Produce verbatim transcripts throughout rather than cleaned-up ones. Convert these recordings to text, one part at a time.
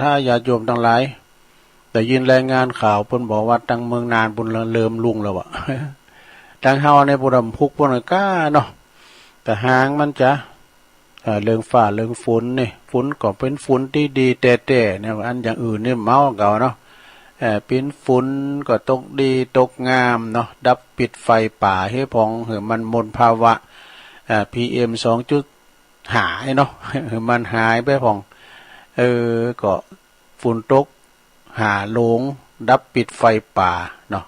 ถ้าญาติโยมทั้งหลายได้ยินรายงานข่าวเปิ้นบอกว่าตังเมืองน่านปุ้นเริ่มลุ่งแล้วอะ ตังเฮาเนี่ยปุ้นรำพุกปุ้นก้าเนาะ แต่หางมันจะ เอ่อ เรื่องฟ้าเรื่องฝนนี่ ฝนก็เป็นฝนที่ดีแท้ๆเนี่ย อันอย่างอื่นนี่เมาเก่าเนาะ เอ่อ เป็นฝนก็ตกดีตกงามเนาะ ดับปิดไฟป่าให้ผ่อง ให้มันมลภาวะ เอ่อ พีเอ็มสองจุดห้าเนาะ ให้มันหายไปผ่อง เออ ก็ฝนตกหาลง ดับปิดไฟป่าเนาะ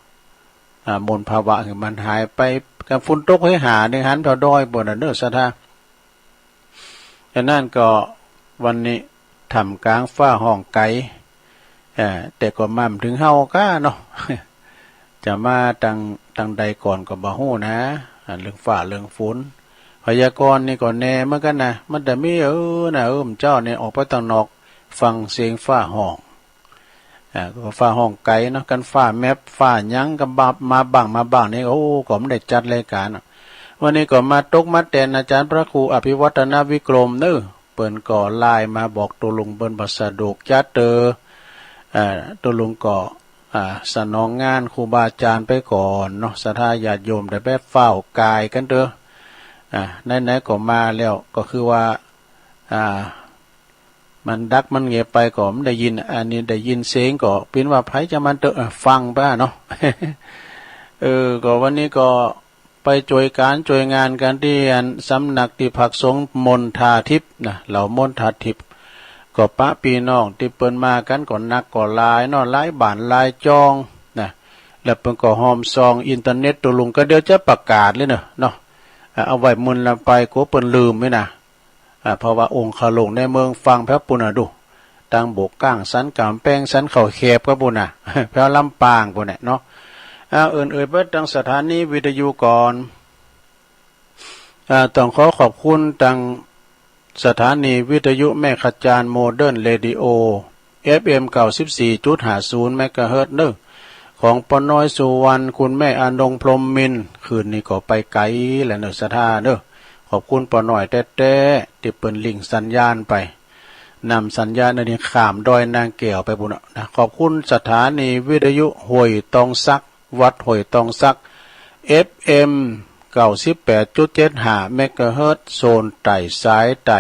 อ่า มลภาวะให้มันหายไป กับฝนตกให้หาในหันเท่าดอยบนน่ะเนอะศรัทธา ฉะนั้นก็วันนี้ท่ามกลางฟ้าห้องไกล เอ่อ แต่ก็มาถึงเฮาก้าเนาะ จะมาตัง ตังใดก่อนก็บ่ฮู้นะ อ่า เรื่องฟ้าเรื่องฝน พยากรณ์นี่ก็แน่เหมือนกันนะ มันแต่มี เออ นะ เออ เจ้าเนี่ยออกไปตังนอก ฟังเสียงฟ้าห้อง อ่า ก็ฟ้าห้องไกลเนาะ กันฟ้าแมปฟ้าหยังก็มา มาบ้างมาบ้างนี่ โอ้ ก็ไม่ได้จัดรายการอะ วันนี้ก็มาตกมาแตนอาจารย์พระครูอภิวัฒนวิกรมเนอะ เปิ้นก็ไลน์มาบอกตัวลุงเปิ้นบ่สะดวกจัดเตอ อ่า ตัวลุงก็ อ่า สนองงานครูบาอาจารย์ไปก่อนเนาะ ศรัทธาญาติโยมได้แบบฟ้าวกายกันเตอ อ่า ไหนๆก็มาแล้ว ก็คือว่า อ่า มันดักมันเงียบไปก็ไม่ได้ยิน อันนี้ได้ยินเสียงก็เป็นว่าไผจะมันเตอะ อ่ะ ฟังไปเนาะ เออ ก็วันนี้ก็ไปช่วยการช่วยงานกันที่อันสำนักที่พักสงฆ์มณฑาทิพย์นะ เหล่ามณฑาทิพย์ ก็ปะพี่น้องที่เปิ้นมากันก็นักก็หลายเนาะ หลายบ้านหลายจองนะ แล้วเปิ้นก็หอมซองอินเทอร์เน็ตตัวลุงก็เดี๋ยวจะประกาศเลยเนอะเนาะ อ่ะ เอาไว้มื้อละไป กลัวเปิ้นลืมไว้นะ อ่า เพราะว่าองค์ขลุงในเมืองฟังแผวปุ้นน่ะดู ตังบกก้างสันก๋ำแพงสันเขาแคบก็ปุ้นน่ะ แผวลำปางปุ้นน่ะเนาะ อ่า เอิ้นเอ่ยไปตังสถานีวิทยุก่อน อ่า ต้องขอขอบคุณตังสถานีวิทยุแม่ขจารย์โมเดิร์นเรดิโอ เอฟเอ็มเก้าสิบสี่จุดห้าศูนย์เมกะเฮิรตซ์เนอะ ของป้อน้อยสุวรรณ คุณแม่อนงพรหมมินทร์ คืนนี้ก็ไปไกลแล้วเนอะศรัทธาเนอะ ขอบคุณป้อน้อยแต๊ๆ ที่เปิ้นลิงก์สัญญาณไป นำสัญญาณอันนี้ข้ามดอยนางแก้วไปปุ้นเนาะนะ ขอบคุณสถานีวิทยุห้วยตองสัก วัดห้วยตองสัก เอฟเอ็มเก้าสิบแปดจุดเจ็ดห้าเมกะเฮิรตซ์ โซนใต้สายใต้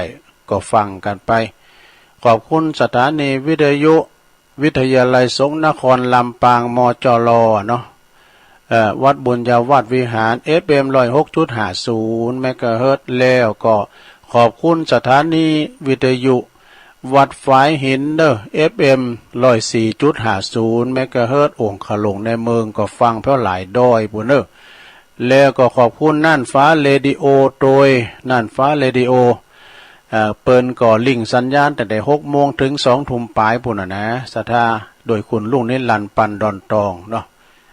ก็ฟังกันไป ขอบคุณสถานีวิทยุ วิทยาลัยสงฆ์นครลำปาง มจล เนาะ เอ่อ วัดบุญญาวาสวิหาร เอฟเอ็มร้อยหกจุดห้าศูนย์เมกะเฮิรตซ์ แล้วก็ขอบคุณสถานีวิทยุวัดฝายหินเนอะ เอฟเอ็มร้อยสี่จุดห้าศูนย์เมกะเฮิรตซ์ องค์ขลุงในเมืองก็ฟังแผวหลายดอยปุ้นเนอะ แล้วก็ขอบคุณน่านฟ้าเรดิโอโดย น่านฟ้าเรดิโอ เอ่อ เปิ้นก็ลิงก์สัญญาณตั้งแต่หกโมงถึงสองทุ่มปลายปุ้นน่ะนะ ศรัทธา โดยคุณลุงนิรันดร์ ปันดอนตองเนาะ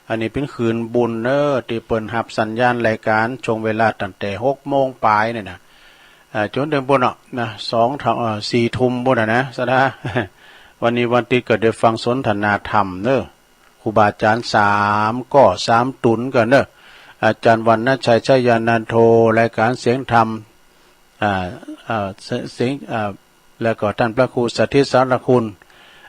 อันนี้เป็นคืนบุญเนอะ ที่เปิ้นรับสัญญาณรายการช่วงเวลาตั้งแต่หกโมงปลายเนี่ยนะ เอ่อ จนถึงปุ้นเนาะนะ สองทุ่ม เอ่อ สี่ทุ่มปุ้นน่ะนะ ศรัทธา วันนี้วันอาทิตย์ก็ได้ฟังสนทนาธรรมเนอะ ครูบาอาจารย์สามก็สามตุนกันเนอะ อาจารย์วรรณชัย ชัยยานันโท รายการเสียงธรรม อ่า อ่า เสียง เสียง อ่า แล้วก็ท่านพระครูสถิตสารคุณ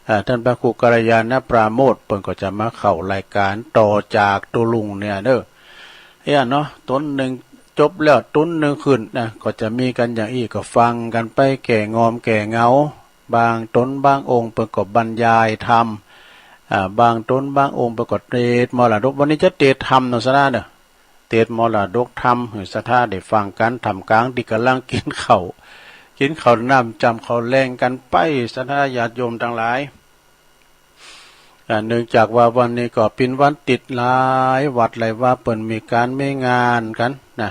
อ่า ท่านพระครูกัลยาณปราโมทย์ เปิ้นก็จะมาเข้ารายการต่อจากตัวลุงเนี่ยเนอะ เนี่ยเนาะ ตนหนึ่งจบแล้วตนหนึ่งขึ้นนะ ก็จะมีกันอย่างอี้ ก็ฟังกันไปแก้งอมแก้เหงา บางตนบางองค์เปิ้นก็บรรยายธรรม อ่า บางตนบางองค์เปิ้นก็เตสน์มรดก วันนี้จะเตสน์ธรรมเนาะศรัทธาเนอะ เตสน์มรดกธรรมให้ศรัทธาได้ฟังกัน ท่ามกลางที่กำลังกินข้าว กินข้าวน้ำจำข้าวแลงกันไป ศรัทธาญาติโยมทั้งหลาย อ่า เนื่องจากว่าวันนี้ก็เป็นวันติด หลายวัดหลายว่าเปิ้นมีการมีงานกันนะ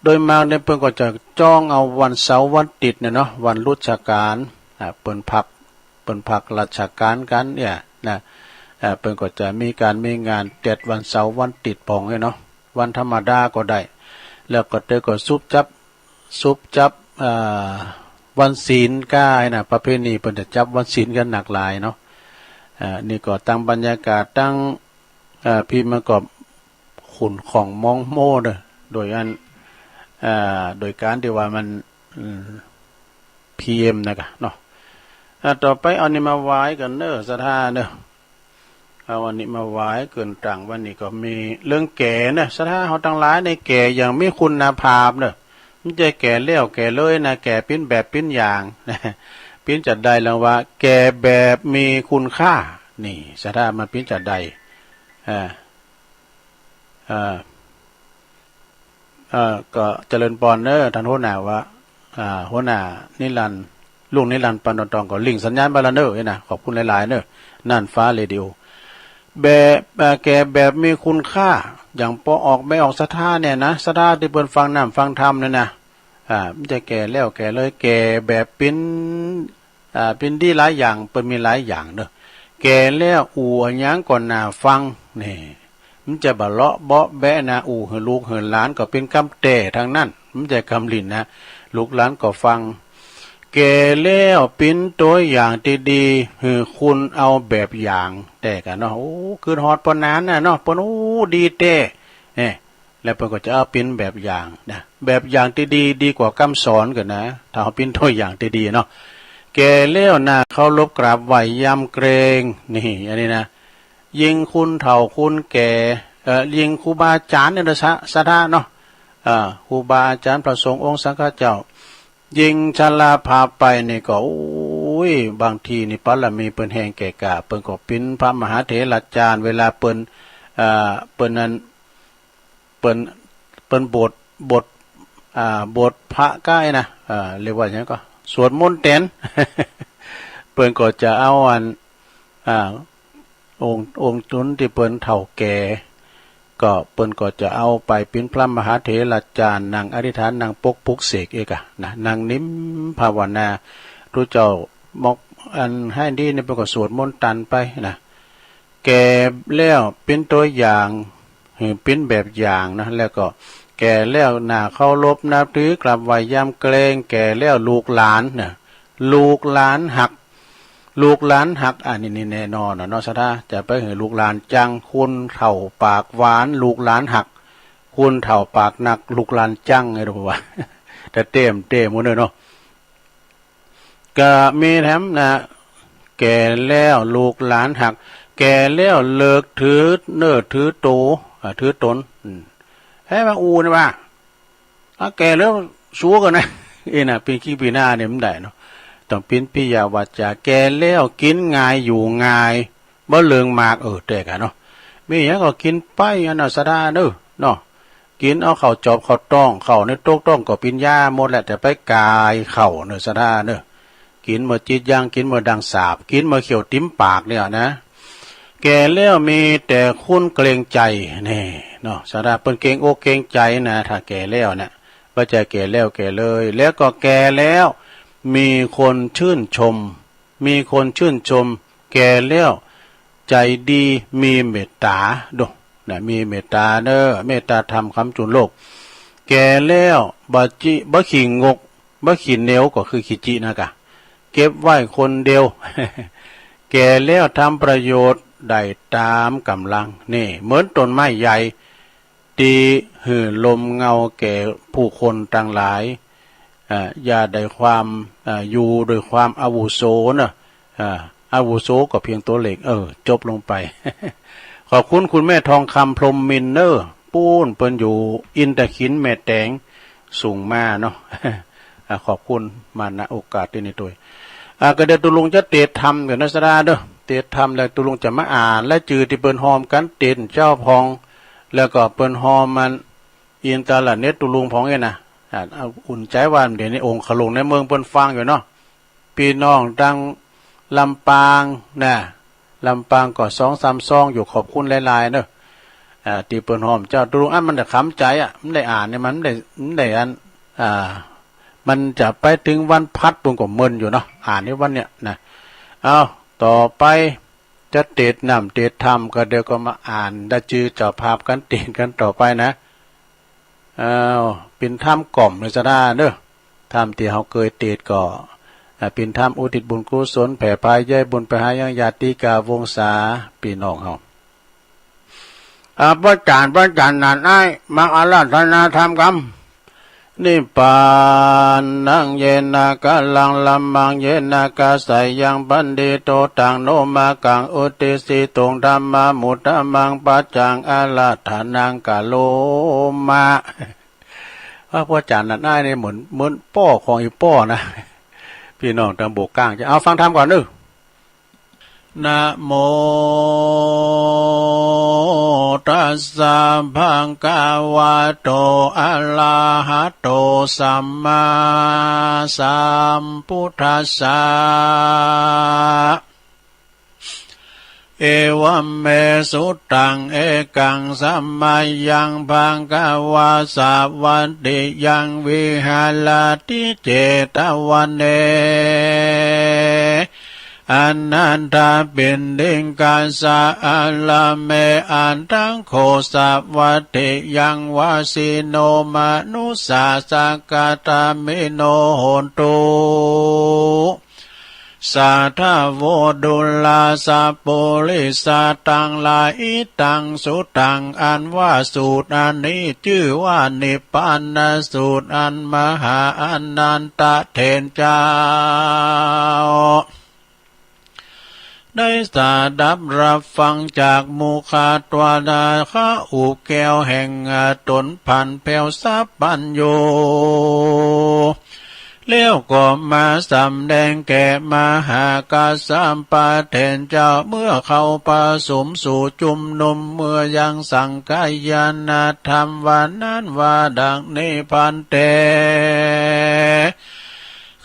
โดยมากเนี่ยเปิ้นก็จะจ้องเอาวันเสาร์วันอาทิตย์เนี่ยเนาะ วันหลุดราชการ อ่า เปิ้นพัก เปิ้นพักราชการกันเนี่ยนะ อ่า เปิ้นก็จะมีการมีงานเตสน์วันเสาร์วันอาทิตย์พ่องเนี่ยเนาะ วันธรรมดาก็ได้ แล้วก็เตอก็สุบจับ สุบจับ อ่า วันศีลก้านะ ประเพณีเปิ้นจะจับวันศีลกันนักหลายเนาะ อ่า นี่ก็ตังบรรยากาศตัง อ่า พี่มันก็ขุ่นของมองโม่เด้อ โดยอัน อ่า โดยการที่ว่ามัน อืม พีเอ็มนะกะเนาะ อ่ะ ต่อไปเอานี่มาไหว้กันเนอะ ศรัทธาเนอะ เอาอันนี้มาไหว้เกินต่างวันนี้ก็มีเรื่องแก่เนอะ ศรัทธาเฮาทั้งหลายในแก่อย่างมีคุณภาพเนอะ ไม่ใช่แก่แล้วแก่เลยนะ แก่ปิ้นแบบปิ้นอย่างนะ ปิ้นจัดใดแล้วว่า แก่แบบมีคุณค่า นี่ ศรัทธามาปิ้นจัดใด อ่า อ่า เอ่อ ก็เจริญปอนเนอะ ท่านหัวหน้าว่า อ่า หัวหน้านิรันดร์ ลุงนิรันดร์ ปานดอนตอง ก็ลิงก์สัญญาณไปแล้วเนอะ เอ้ยนะ ขอบคุณหลายๆ เนอะ น่านฟ้าเรดิโอ แบบ เอ่อ แก่แบบมีคุณค่า อย่างปอออก ไม่ออกศรัทธาเนี่ยนะ ศรัทธาที่เปิ้นฟังน้ำฟังธรรมเนี่ยนะ อ่า มันจะแก่แล้วแก่เลย แก่แบบปิ้น อ่า ปิ้นดีหลายอย่าง เปิ้นมีหลายอย่างเนอะ แก่แล้วอู้อะหยังก็น่าฟัง นี่ มันจะบ่เลาะเบาะแบะนะ อู้หื้อลูกหื้อหลานก็ปิ้นกำแต้ทั้งนั้น มันจะกำลินนะ ลูกหลานก็ฟัง แก่แล้วปิ้นตัวอย่างที่ดี หื้อคุณเอาแบบอย่าง แต้กันเนาะ โอ้ คืนฮอดปอนนานนะเนาะ เปิ้น โอ้ ดีแต้ เนี่ย แล้วเปิ้นก็จะเอาปิ้นแบบอย่างนะ แบบอย่างที่ดี ดีกว่ากำสอนกันนะ ถ้าเอาปิ้นตัวอย่างที่ดีเนาะ แก่แล้วน่าเคารพกราบไหว้ยำเกรง นี่ อันนี้นะ ยิ่งคุณเฒ่าคุณแก่ เอ่อ ยิ่งครูบาอาจารย์เนี่ยนะ ศรัทธาเนาะ เอ่อ ครูบาอาจารย์พระสงฆ์องค์สังฆเจ้า ยิ่งชราภาพไปนี่ก็ โอ้ย บางทีนี่ปารมีเปิ้นแห้งแก่กล้า เปิ้นก็ปิ้นพระมหาเถราจารย์ เวลาเปิ้น เอ่อ เปิ้นนั้น เปิ้น เปิ้นบท บท อ่า บทพระก้ายนะ อ่า เรียกว่าหยังก็ สวดมนต์แตน เปิ้นก็จะเอาอัน อ่า องค์ องค์จุนที่เปิ้นเฒ่าแก่ ก็เปิ้นก็จะเอาไปปิ้นพระมหาเถราจารย์ นั่งอธิษฐาน นั่งปกปลุกเสกเอกอะนะ นั่งนิ่มภาวนา ทูตเจ้ามอกอันให้ดีนี่ เปิ้นก็สวดมนต์ตันไปนะ แก่แล้วปิ้นตัวอย่าง หื้อปิ้นแบบอย่างนะ แล้วก็แก่แล้วน่าเคารพนับถือกราบไหว้ยำเกรง แก่แล้วลูกหลานนะ ลูกหลานฮัก ลูกหลานฮัก อันนี้นี่แน่นอนนะเนาะ ศรัทธา จะไปหื้อลูกหลานจัง คุณเฒ่าปากหวาน ลูกหลานฮัก คุณเฒ่าปากหนัก ลูกหลานจัง ไงรู้ว่า แต่เต็มเต็มหมดเลยเนาะ ก็มีแถมนะ แก่แล้วลูกหลานฮัก แก่แล้วเลิกถือเนื้อถือตัว อ่า ถือตน อืม ให้มาอู้นี่ว่า อ่ะ แก่แล้วสัวกันนะ เอ้ยนะ ปิ้นขี้ปิ้นหน้าเนี่ยมันได้เนาะ ต้องปิ้นปิยวาจา แก่แล้วกินง่ายอยู่ง่าย บ่เลิงมาก เออ แตกอะเนาะ มีหยังก็กินไปอันน่ะ ศรัทธาเนอะ เนาะ กินเอาเข้าจอบเข้าท้อง เข้าในตกท้องก็ปิ้นยาหมดแหละ แต่ไปกายเข้าเนอะ ศรัทธาเนอะ กินเมื่อจิตยัง กินเมื่อดังสาบ กินเมื่อเขี้ยวติ่มปากเนี่ยนะ แก่แล้วมีแต่คุณเกรงใจ นี่เนาะ ศรัทธา เปิ้นเกรงอกเกรงใจนะ ถ้าแก่แล้วเนี่ย บ่ใจ้แก่แล้วแก่เลย แล้วก็แก่แล้วมีคนชื่นชม มีคนชื่นชม แก่แล้วใจดีมีเมตตา ดูนะ มีเมตตาเนอะ เมตตาธรรมค้ำจุนโลก แก่แล้วบ่จิ บ่ขี้งก บ่ขี้เหนียว ก็คือขี้จินะกะ เก็บไว้คนเดียว แก่แล้วทำประโยชน์ได้ตามกำลัง นี่ เหมือนต้นไม้ใหญ่ ตี้หื้อลมเงาแก่ผู้คนตังหลาย อ่า อย่าได้ความ อ่า อยู่ด้วยความอาวุโสเนอะ อ่า อาวุโสก็เพียงตัวเลข เออ จบลงไป ขอบคุณคุณแม่ทองคำพรหมมินทร์เนอะ ปู้นเปิ้นอยู่อินทขิลแม่แตง ส่งมาเนาะ อ่า ขอบคุณมา ณ โอกาสที่นี่ด้วย อ่า ก็เดี๋ยวตุลุงจะเตรียมทำก่อนนะ ศรัทธาเนอะ เตรียมทำแล้วตุลุงจะมาอ่าน และจื่อที่เปิ้นฮอมกันเตรียมเจ้าพอง แล้วก็เปิ้นฮอมมัน อินเทอร์เน็ตตุลุงพองเนี่ยนะ อ่า เอาอุ่นใจว่าเดี๋ยวนี้องค์ขลุงในเมืองเปิ้นฟังอยู่เนาะ พี่น้องตังลำปางนะ ลำปางก็สองสามซองอยู่ ขอบคุณหลายๆเนอะ อ่า ที่เปิ้นฮอมเจ้าตุลุง อันมันได้ขำใจอ่ะ มันได้อ่านเนี่ย มันได้ มันได้อัน อ่า มันจะไปถึงวันพัดปุ้นก็เมินอยู่เนาะ อ่านในวันเนี้ยนะ เอา ต่อไป จะเตรียมน้ำเตรียมธรรม ก็เดี๋ยวก็มาอ่าน และจื่อเจ้าภาพกันเตรียมกันต่อไปนะ อ้าว ปิ้นธรรมก่อมเนอะ ศรัทธาเนอะ ธรรมตี้เฮาเกยเตรียมก็ อ่า ปิ้นธรรมอุทิศบุญกุศล แผ่พายใยบุญไปหายังญาติกาวงศาพี่น้องเฮา อ่า พระอาจารย์ พระอาจารย์ นั่นไอ้ มาอาราธนาธรรมกำ nibbānaṃ, yena kālaṃ lāmaṃ yena kāssayaṃ paṇḍito taṃ no maggaṃ uddisituṃ dhammāmuttamaṃ paccaṃ āraddhanaṃ karoma. ว่าพระอาจารย์นั่นอ้ายนี่เหมือนเหมือนป้อของอีป้อนะ พี่น้องตางโบกกลางจะเอาฟังธรรมก่อนเนอะ Namo tassa bhagavato arahato sammāsambuddhassa. Evaṃ me sutaṃ: ekaṃ samayaṃ bhagavā sāvatthiyaṃ viharati jetavane anantapindikassa ārāme. Atha kho sāvatthiyaṃ vāsino manussā sakkatamino hontu. Sādhavo dullā sappurisā ตังหลาย itaṃ sutaṃ อันว่าสูตรอันนี้ชื่อว่านิพพานสูตรอันมหาอนันตเถรเจ้า ได้สดับรับฟังจากมุขทวาร ข้าอุบแก้วแห่งตน ผันแผ้วสัพพัญญู แล้วก็มาสำแดงแก่มหากัสสปะเถรเจ้า เมื่อเขาประชุมสู่ชุมนุม เมื่อยังสังคายนธรรม ว่านั้นว่าดังนี้ ภันเต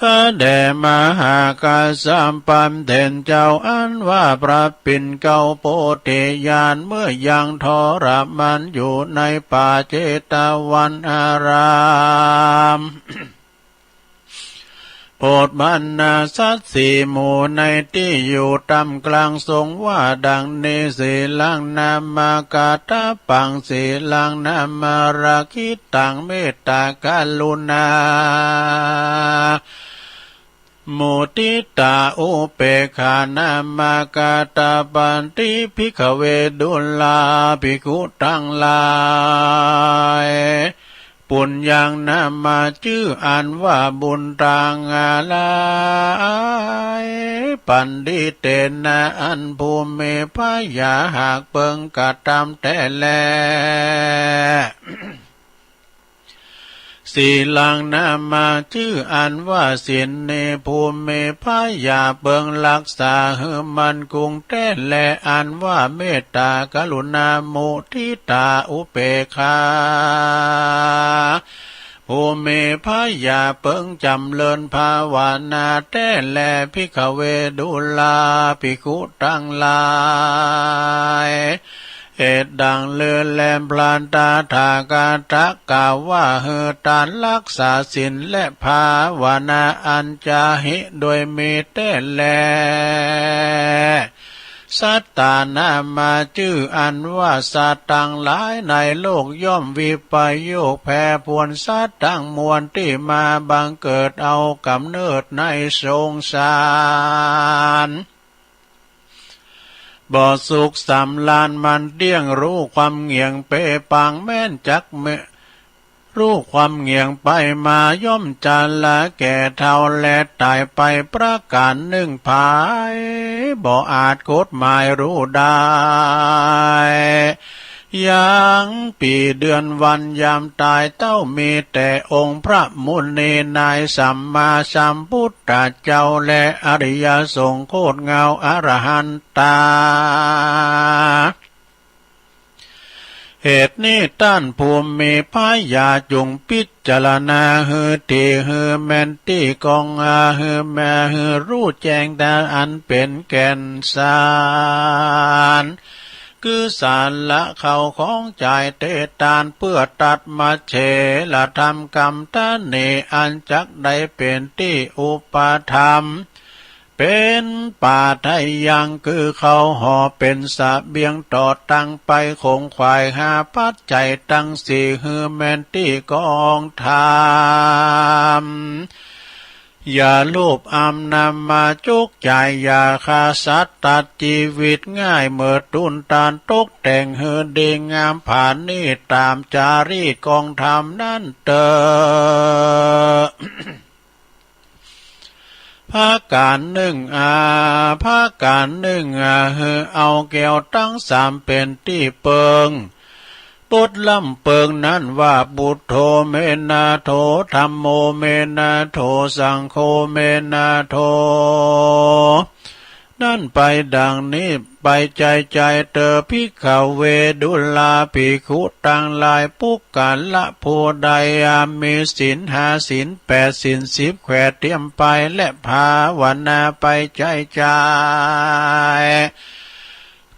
ข้าแต่มหากัสสปะเถรเจ้า อันว่าพระปิ่นเกล้าโพธิญาณ เมื่อยังทรมานอยู่ในป่าเชตวันอาราม โปรดบรรดาสัตว์สี่หมู่ในที่อยู่ท่ามกลาง ทรงว่าดังนี้ Sīlaṃ namakārappabbaṃ, sīlaṃ namarakkhitaṃ, mettā karuṇā muditā upekkhā namakārappatti. Bhikkhave ดูราภิกขุทั้งหลาย Puññaṃ nama ชื่ออันว่าบุญทั้งหลาย Paṇḍitena อันผู้มีพยาหากเปิงกระทำแท้แล Sīlaṃ nama ชื่ออันว่าศีลนี้ผู้มีพยาเปิงรักษาหื้อมั่นคงแท้แล อันว่าเมตตากรุณามุทิตาอุเบกขา ผู้มีพยาเปิงจำเริญภาวนาแท้แล Bhikkhave ดูราภิกขุทั้งหลาย เหตุดังนี้แล พระตถาคตกล่าวว่า หื้อต้านรักษาศีลและภาวนาอันจะหิโดยมีแท้แล สัตตานามา ชื่ออันว่าสัตว์ทั้งหลายในโลกย่อมวิปโยคแปรปรวน สัตว์ทั้งมวลที่มาบังเกิดเอากำเนิดในสงสาร บ่สุขสำราญมันเตี้ยง รู้ความเงี่ยงเปปางแม้นจักเม รู้ความเงี่ยงไปมาย่อมจะละแก่เฒ่าและตายไปประการหนึ่ง ไผบ่อาจกฎหมายรู้ได้ ยังปีเดือนวันยามตายเต้า มีแต่องค์พระมุนีนายสัมมาสัมพุทธเจ้าและอริยสงฆ์โคตรเงาอรหันตา เหตุนี้ต้านผู้มีพยาจงพิจารณาหื้อดีหื้อแม่นตี้กองอาหื้อแม่หื้อรู้แจ้งแต่อันเป็นแก่นสาร คือสาระเข้าของใจเตตาน เพื่อตัดมัจเฉรธรรมกำตานีอันจักได้เป็นตี้อุปถัมภ์ เป็นปาทะยัง คือเข้าหอเป็นเสบียงต่อตังไปขงขวายหาปัจจัยตังสี่หื้อแม่นตี้กองธรรม อย่าโลภอำนาจมาจุกใจ อย่าฆ่าสัตว์ตัดชีวิตง่าย เมื่อตูนตานตกแต่งหื้อดีงาม ผานี้ตามจารีตกองธรรมนั้นเตอ ประการหนึ่งอา ประการหนึ่งอา หื้อเอาแก้วทั้งสามเป็นตี้เปิง บทลำเปิงนั้นว่า พุทโธ เม นาโถ ธัมโม เม นาโถ สังโฆ เม นาโถ นั้นไปดังนี้ ไปใจ๋ๆ เตอ ภิกขเว ดูราภิกขุตังหลาย ปุคคละผู้ใดมีศีลห้า ศีลแปด ศีลสิบ แขวดเตรียมไป และภาวนาไปใจ๋ๆ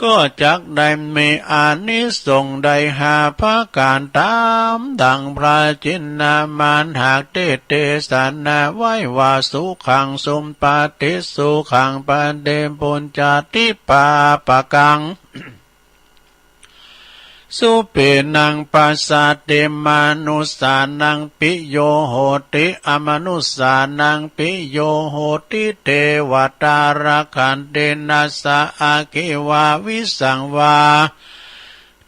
ก็จักได้มีอานิสงส์ได้ห้าประการต๋ามดังพระชินนามารหากเตสเตสนาไว้ว่า สุขัง สุปฏิ สุขัง ปฏิปุญจาติ ปาปะกัง สุปินัง ปัสสาติ มนุสสานัง ปิโย โหติ อมนุสสานัง ปิโย โหติ เทวตา รักขันติ นัสสะ อัคคี วา วิสัง วา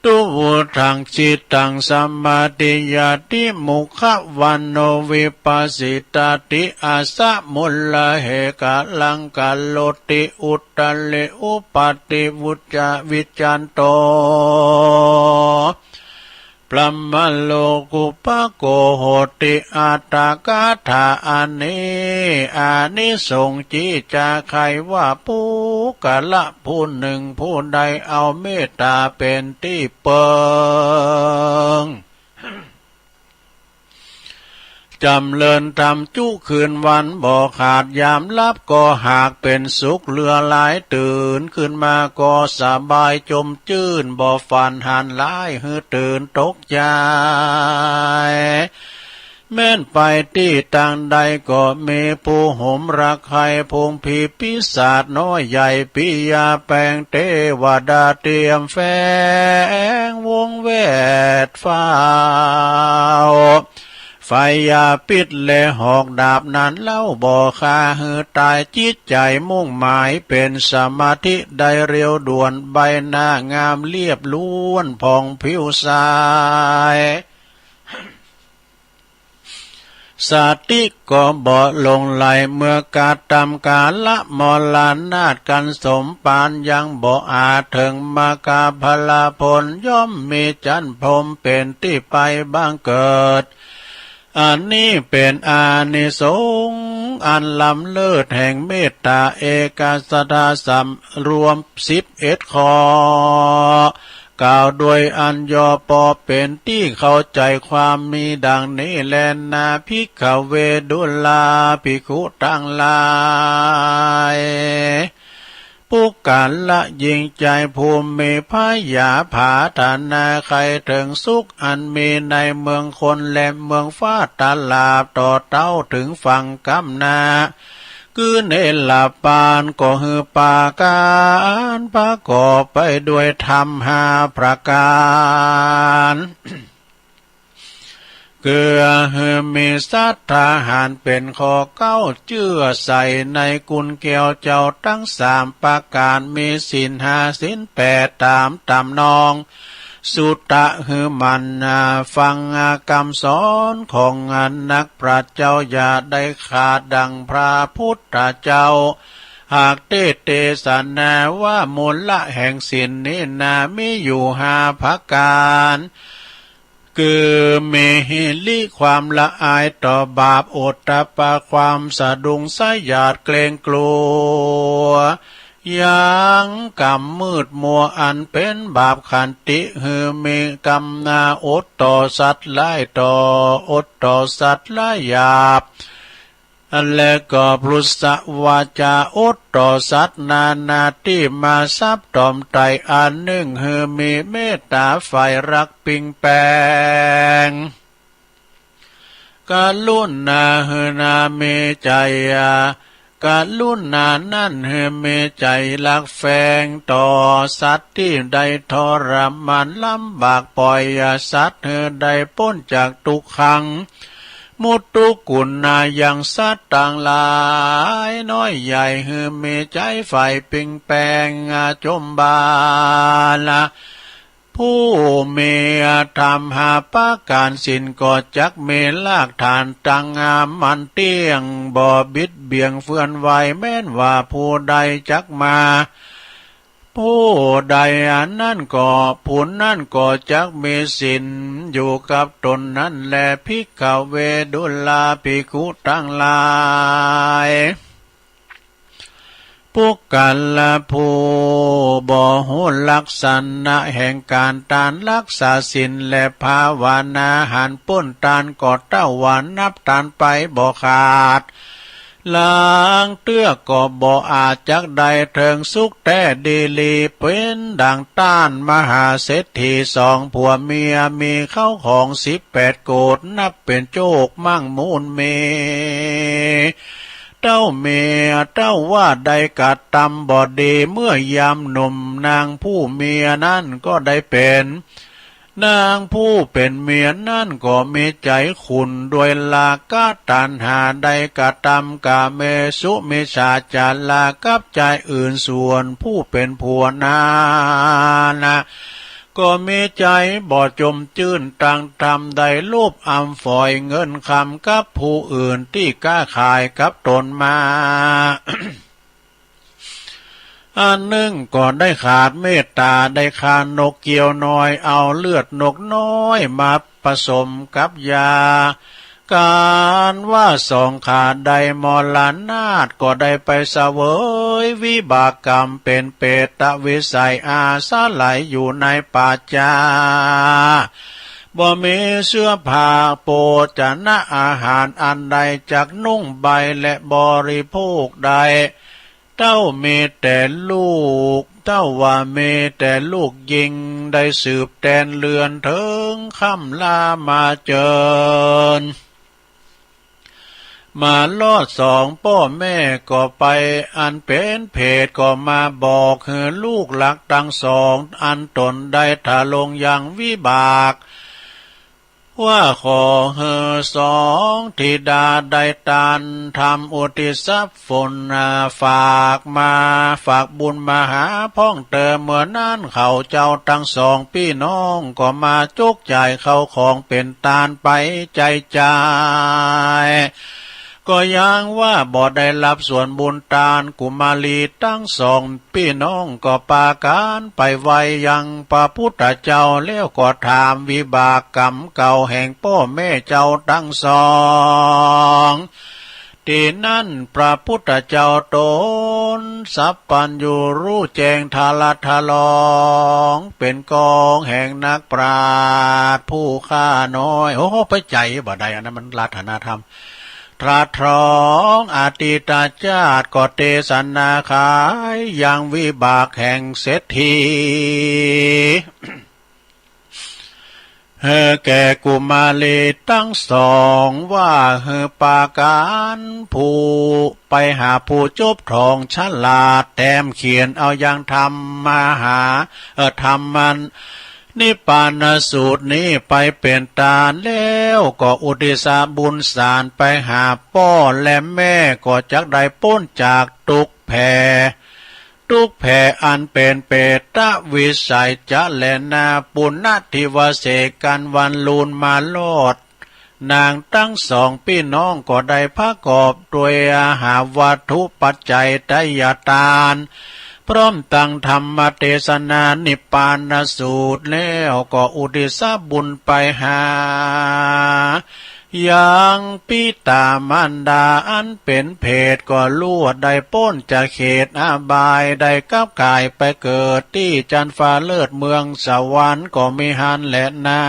ตุ วุฒัง จิตตัง สมาธิยาติ มุขวันโณ วิปปะสิตาติ อัสสะ มุลละเห กะลัง กะโรติ อุตตะเร อุปัตติ วุจจะ วิจจันโต พรหมโลกุปโก โหติ อัตถกถา อันนี้ อานิสงส์จิจะใค่ว่า ปุคคละผู้หนึ่งผู้ใดเอาเมตต๋าเป็นตี้เปิง จ๋ำเริญธรรมจุคืนวันบ่ขาด ยามหลับก็หากเป็นสุขเหลือหลาย ตื่นขึ้นมาก็สบายจมจื้น บ่ฝันหันร้ายหื้อตื่นตกใจ๋ แม้นไปตี้ตางใดก็มีผู้หมรักใค่ ฝูงผีปีศาจน้อยใหญ่ ปิยาแปงเตวดาเตรียมแฝงวงแวดฟ้าว ไฟยาพิษและหอกดาบนั้นเล่าบ่ฆ่าหื้อต๋าย จิตใจ๋มุ่งหมายเป็นสมาธิได้เร็วด่วน ใบหน้างามเรียบล้วนผ่องผิวใส สติก็บ่หลงไหล เมื่อกระทำกาละมรณาตกันสมปาน ยังบ่อาจเถิงมรรคผลผล ย่อมมีจั้นพรหมเป็นตี้ไปบังเกิด อันนี้เป็นอานิสงส์อันล้ำเลิศแห่งเมตต๋าเอกสัตตาสำรวมสิบเอ็ดข้อ กล่าวโดยอันย่อปอเป็นตี้เข้าใจ๋ความมีดังนี้แลนา ภิกขเว ดูราภิกขุตังหลาย ปุคคละหญิงใจ๋ผู้มีพยาปรารถนาใค่เถิงสุขอันมีในเมืองคนและเมืองฟ้า ตลอดต่อเต้าเถิงฝั่งก้ำหน้า คือเนรปานก็หื้อปราการประกอบไปด้วยธรรมห้าประการ คือหื้อมีศรัทธาอันเป็นข้อเก้า เจื้อใส่ในคุณแก้วเจ้าตังสามประการ มีศีลห้าศีลแปดต๋ามทำนอง สุตตะหื้อหมั่นฟังกำสอนของนักปราชญ์เจ้า อย่าได้ขาดดังพระพุทธเจ้า หากเตสน์เตสนาว่ามูลละแห่งศีลนี้นามีอยู่ห้าประการ คือมีหิริความละอายต่อบาป โอตตัปปะความสะดุ้งสะหยาดเกรงกลัว ยังกำมืดมัวอันเป็นบาป ขันติหื้อมีกำนาอดต่อสัตว์ร้ายต่อ อดต่อสัตว์ร้ายหยาบ และก็พรุสวาจาอดต่อสัตว์นานาตี้มาสับตอมไต อันนึ่งหื้อมีเมตต๋าฝ่ายรักปิงแปง กรุณาหื้อนามีใจ๋ กรุณานั้นหื้อมีใจ๋รักแฝงต่อสัตว์ตี้ได้ทรมานลำบาก ป่อยสัตว์หื้อได้ป๊นจากตุ๊กขัง หมดทุกกุณอย่างสัตว์ตังหลาย น้อยใหญ่หือมีใจ๋ใฝ่เปล่งแปลงจมบาล ผู้มีธรรมห้าประก๋านสิ้น ก็จักมีรากฐานตั้งมั่นเตี้ยง บ่บิดเบี่ยงเฟื่อนไหว แม้นว่าผู้ใดจักมา ผู้ใดอันนั้นก็ ผู้นั้นก็จักมีศีลอยู่กับตนนั้นแล ภิกขเว ดูราภิกขุตังหลาย ปุคคละผู้บ่ฮู้ลักษณะแห่งก๋านตาน รักษาศีลและภาวนา หันป๊นตานก็เต้าว่านับตานไปบ่ขาด ลางเตื้อก็บ่อาจจักได้เถิงสุขแต๊ดีหลี เป๋นดั่งต้านมหาเศรษฐีสองผัวเมีย มีเข้าของสิบแปดโกฏ นับเป๋นโจคมั่งมูลมี เต้าเมียเต้าว่าได้กระตำบ่ดี เมื่อยามหนุ่มนางผู้เมียนั้นก็ได้เป๋น นางผู้เป๋นเมียนั้นก็มีใจ๋ขุ่นด้วยราคะตัณหา ได้กระตำกาเมสุมิจฉาจารากับจายอื่น ส่วนผู้เป๋นผัวนั้นนะ ก็มีใจ๋บ่จมจื้นตังธรรม ได้ลูบอำฝอยเงินคำกับผู้อื่นตี้ก๊าขายกับตนมา อันนึ่งก็ได้ขาดเมตต๋า ได้ฆ่านกเกี้ยวน้อย เอาเลือดนกน้อยมาผสมกับยา ก๋านว่าสองข้าได้มรณาต ก็ได้ไปเสวยวิบากกรรมเป๋นเปรตวิสัย อาศัยอยู่ในป่าจ๊า บ่มีเสื้อผ้าโภชนะอาหารอันใดจักนุ่งใบและบริโภคได้ เต้ามีแต่ลูก เต้าว่ามีแต่ลูกญิง ได้สืบแตนเรือนเถิงค่ำลามาเจิญ มารอดสองป้อแม่ก็ไป อันเป๋นเพศก็มาบอกหื้อลูกหลักตังสอง อันต๋นได้ทะลงยังวิบาก ว่าขอหื้อสองธิดาได้ตานทำอุทิศผลฝากมา ฝากบุญมาหาพ่องเตอ เมื่อนั้นเขาเจ้าตังสองปี้น้องก็มาจุกจ่ายเข้าของเป๋นตานไปใจ๊จ่าย ก็ยังว่าบ่ได้รับส่วนบุญตาน กุมารีตังสองปี้น้องก็ปากั๋นไปไหว้ยังพระพุทธเจ้า แล้วก็ถามวิบากกรรมเก่าแห่งป้อแม่เจ้าตังสอง ตี้นั้นพระพุทธเจ้าต๋นสัพพัญญูรู้แจ้งทะละทะลอง เป๋นกองแห่งนักปราชญ์ผู้ข้าน้อย โอ้โห ไปใจ๋บ่ได้ อันนั้นมันรัตนธรรม ตรัสถองอดีตจาติก็เตสนาขายยังวิบากแห่งเศรษฐี หื้อแก่กุมารีตังสองว่าหื้อปากั๋นผู้ไปหาผู้จบถองฉลาดแต้มเขียนเอายังธรรมหา เออ ธรรมัน นิพพานสูตรนี้ไปเป๋นตานแล้วก็อุทิศบุญสารไปหาป้อและแม่ก็จักได้ป๊นจากตุ๊กข์แผ่ ตุ๊กข์แผ่อันเป๋นเปรตวิสัยจะแลนา ปุณณทิวเสกั๋นวันลูนมารอด นางตังสองปี้น้องก็ได้ประกอบตวยอาหารวัตถุปัจจัยทายทาน พร้อมตังธรรมเตสนานิพพานสูตรแล้วก็อุทิศบุญไปหา ยังปิตามารดาอันเป๋นเพศก็ลวดได้ป๊นจากเขตอบาย ได้กลับกายไปเกิดตี้จั๊นฟ้าเลิศเมืองสวรรค์ก็มีหั้นแลนา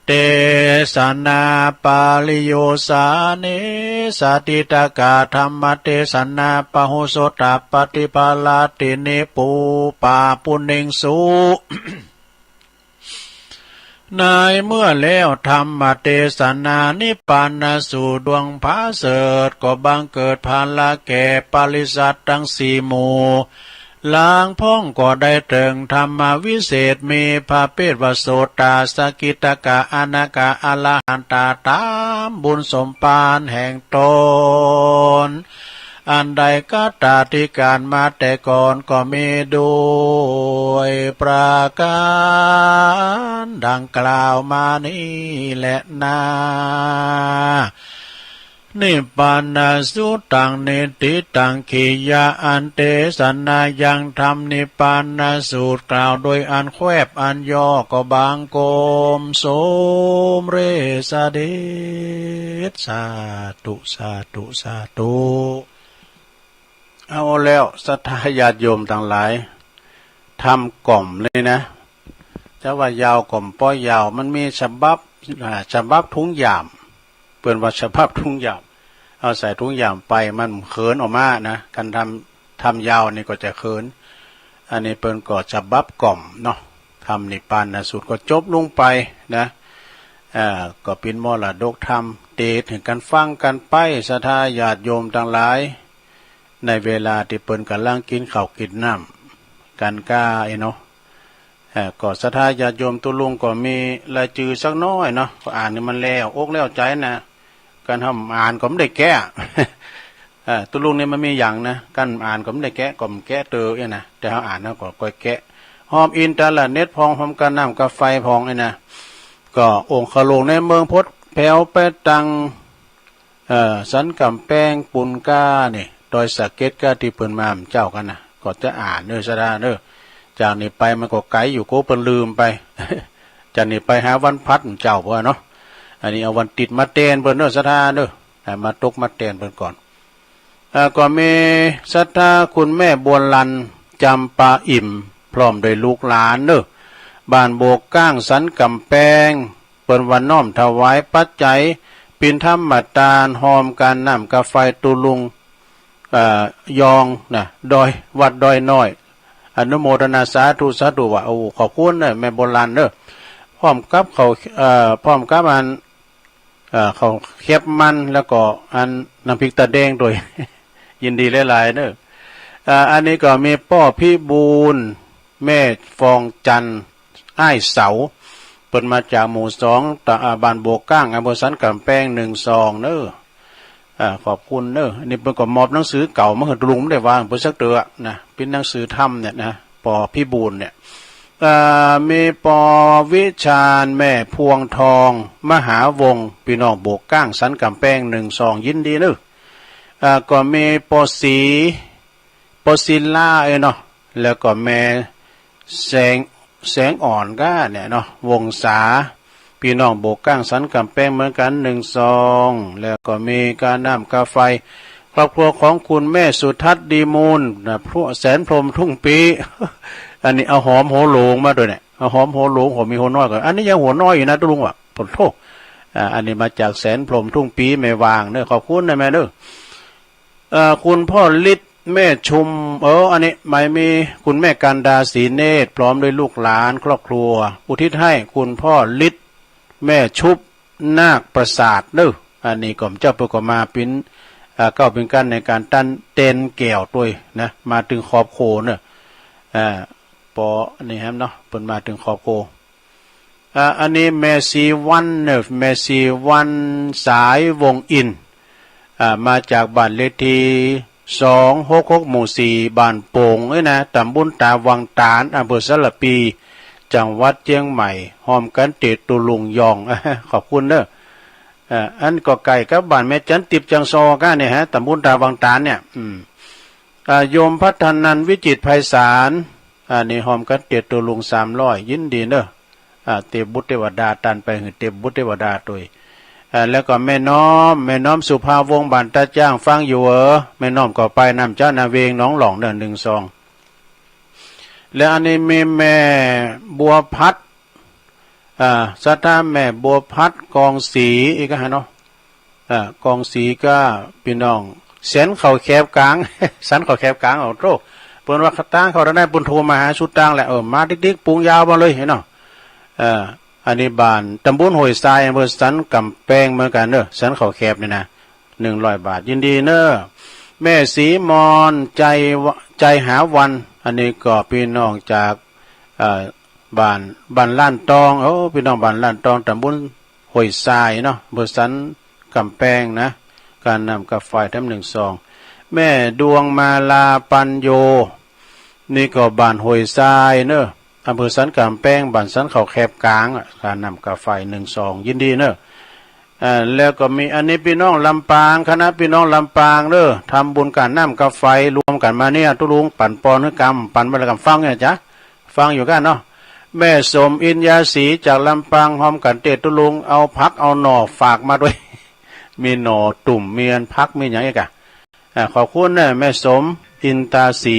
เตสนาปาริโยสาเน สาติตกาธรรมเตสนาปะหุสตปฏิภาลาตินิปูปาปุเนงสุ ในเมื่อแล้วธรรมเตสนานิพพานสูตรดวงผาเสริฐก็บังเกิดภาละแก่ปริษัทตังสี่หมู่ หลังพ้องก็ได้เถิงธรรมวิเศษ มีพระเปตว่าโสตา สกิทาคา อนาคา อรหันตา ต๋ามบุญสมภารแห่งต๋น อันได้คตาธิการมาแต่ก่อนก็มีด้วยประการดังกล่าวมานี้แหละนา นิพพานสุตตัง นิฏฐิตัง ขียะ อันเตสะนา ยังธรรมนิพพานสูตรกล่าวโดยอันแคบอันย่อก็บังคมสมเร็จเสด็จ สาธุ สาธุ สาธุ เอาแล้ว ศรัทธาญาติโยมตังหลาย ธรรมก่อมเลยนะ จะว่ายาวก่อมป้อยาว มันมีฉบับ อ่า ฉบับถุงยาม เปิ้นว่าฉบับถุงยาม เอาใส่ถุงยามไป มันเขินออกมานะ การทำ ทำยาวนี่ก็จะเขิน อันนี้เปิ้นก็ฉบับก่อมเนาะ ธรรมนิพพานสูตรก็จบลงไปนะ อ่า ก็เป็นมรดกธรรม เตถึงการฟังกันไป ศรัทธาญาติโยมตังหลาย ในเวลาที่เปิ้นกำลังกินข้าวกินน้ำกันก้าไอ้เนาะ เอ่อ ก็ศรัทธาญาติโยมตุลุงก็มีรายจื่อสักน้อยเนาะ ก็อ่านให้มันแล้วอกแล้วใจนะ การทำอ่านก็ไม่ได้แก้ เอ่อ ตุลุงนี่มันมีอย่างนะ การอ่านก็ไม่ได้แก้ ก็ไม่แก้เตอเนี่ยนะ แต่เขาอ่านแล้วก็ค่อยแก้ หอมอินเทอร์เน็ตพอง หอมกาน้ำกาไฟพองไอ้นะ ก็องค์ขลุงในเมืองพดแผวไปตัง เอ่อ สันกำแพงปูนก้านี่ ดอยสะเก็ดก้าที่เปิ้นมาเจ้ากันนะ ก็จะอ่านเน้อศรัทธาเน้อ จากนี้ไปมันก็ไกลอยู่ โก้เปิ้นลืมไป จากนี้ไปหาวันพัดเจ้าเปิ้นเนาะ อันนี้เอาวันติดมาแตนเปิ้นเน้อศรัทธาเน้อ อ่า มาตกมาแตนเปิ้นก่อน อ่า ก็มีศรัทธาคุณแม่บัวลันจำปาอิ่ม พร้อมด้วยลูกหลานเน้อ บ้านโบกก้างสันกำแพง เปิ้นว่าน้อมถวายปัจจัย ปิณฑมตาน หอมกาน้ำกาไฟตุลุง เอ่อ ยองนะ ดอย วัดดอยน้อย อนุโมทนาสาธุ สาธุ ว่า โอ้ ขอบคุณเน้อ แม่บัวลันเน้อ พร้อมกับเขา เอ่อ พร้อมกับอัน เอ่อ เขาวแคบมัน แล้วก็อันน้ำพริกตาแดงด้วย ยินดีหลายๆเน้อ เอ่อ อันนี้ก็มีป้อพิบูล แม่ฟองจันทร์ อ้ายเสา เปิ้นมาจากหมู่สอง ตะ อ่า บ้านโบกก้าง อำเภอสันกำแพง หนึ่งซองเน้อ อ่า ขอบคุณเน้อ อันนี้เปิ้นก็มอบหนังสือเก่ามาให้ตุลุง ไม่ได้วางเปิ้นสักเตื้อนะ เป็นหนังสือธรรมเนี่ยนะ ป้อพิบูลเนี่ย อ่า มีป้อวิชาญ แม่พวงทอง มหาวงศ์ พี่น้องโบกก้างสันกำแพง หนึ่งซอง ยินดีเน้อ อ่า ก็มีป้อศรี ป้อศรีลาเอ้ยเนาะ แล้วก็แม่แสง แสงอ่อนก้าเนี่ยเนาะ วงศา พี่น้องโบกก้างสันกำแพงเหมือนกัน หนึ่งซอง แล้วก็มีกาน้ำกาไฟ ครอบครัวของคุณแม่สุทัศน์ดีมูลนะ พวกแสนพรหมทุ่งปี อันนี้เอาหอมหัวโหลงมาด้วยเนี่ย เอาหอมหัวโหลง หัวมีหัวน้อยก่อน อันนี้ยังหัวน้อยอยู่นะตุลุงว่ะ โอ้โห อ่า อันนี้มาจากแสนพรหมทุ่งปี แม่วางเน้อ ขอบคุณนะแม่เน้อ เอ่อ คุณพ่อฤทธิ์ แม่ชุม เออ อันนี้หมายมีคุณแม่กันดาศรีเนตร พร้อมด้วยลูกหลานครอบครัว อุทิศให้คุณพ่อฤทธิ์ แม่ชุบ นาคประสาทเน้อ อันนี้ก็เจ้าเปิ้นก็มาเป็น อ่า เก้าเป็นกันในการตั้นเตนแก้วตัวยนะ มาถึงขอบโคเน้อ อ่า ปอ อันนี้แฮมเนาะ เปิ้นมาถึงขอบโค อ่า อันนี้แม่ศรีวรรณเน้อ แม่ศรีวรรณ สายวงศ์อินทร์ อ่า มาจากบ้านเลขที่ สองหกหก หมู่สี่ บ้านโป่งเอ้ยนะ ตำบลตาวังตาน อำเภอสารภี จังหวัดเชียงใหม่ หอมกันเตะตุลุงยอง ขอบคุณเน้อ อ่า อันก็ใกล้กับบ้านแม่จันติบจังซอก้าเนี่ยฮะ ตำบลตาวังตานเนี่ย อืม อ่า โยมพัฒนันท์ วิจิตรไพศาล อันนี้หอมกันเตะตุลุง สามร้อย ยินดีเน้อ อ่า เตะบุตรเทวดาตันไปหือเตะบุตรเทวดาตัวย อ่า แล้วก็แม่น้อม แม่น้อมสุภาวงศ์ บ้านตาจ้าง ฟังอยู่เออ แม่น้อมก็ไปนำเจ้านาเวงหนองหล่องเน้อ หนึ่งซอง แล้วอันนี้มีแม่บัวพัด อ่า ศรัทธาแม่บัวพัด กองศรีอีกฮะเนาะ อ่า กองศรีก็พี่น้อง แสนเขาแคบกลาง สันเขาแคบกลาง เอาโต เปิ้นว่าตางเขาได้ เปิ้นโทรมาหาสุดตางแหละ เออ มาติ๊กๆ ปูงยาวมาเลยเนาะ เออ อันนี้บ้านตำบลห้วยทราย อำเภอสันกำแพงเหมือนกันเน้อ สันเขาแคบนี่นะ หนึ่งร้อยบาท ยินดีเน้อ แม่ศรีมอน ใจวะ ใจหาวัน อันนี้ก็พี่น้องจาก เอ่อ บ้าน บ้านล้านตอง โอ้ พี่น้องบ้านล้านตอง ตำบลห้วยทรายเนาะ อำเภอสันกำแพงนะ ค่าน้ำค่าไฟแถมหนึ่งซอง แม่ดวงมาลาปัญโย นี่ก็บ้านห้วยทรายเนอะ อำเภอสันกำแพง บ้านสันเขาแคบกลางอะ ค่าน้ำค่าไฟหนึ่งซอง ยินดีเนอะ อ่า แล้วก็มีอันนี้พี่น้องลำปาง คณะพี่น้องลำปางเด้อ ทำบุญค่าน้ำค่าไฟรวมกันมาเนี่ย ตุ๊ลุงปันปอนหื้อกำ ปันไปแล้วกำฟังเนี่ยจ๊ะ ฟังอยู่กันเนาะ แม่สมอินยาศรีจากลำปาง ฮอมกันเตดตุ๊ลุง เอาผักเอาหน่อฝากมาด้วย มีหน่อตุ่ม มีอันผัก มีอย่างอีกอะ อ่า ขอบคุณนะแม่สมอินตาศรี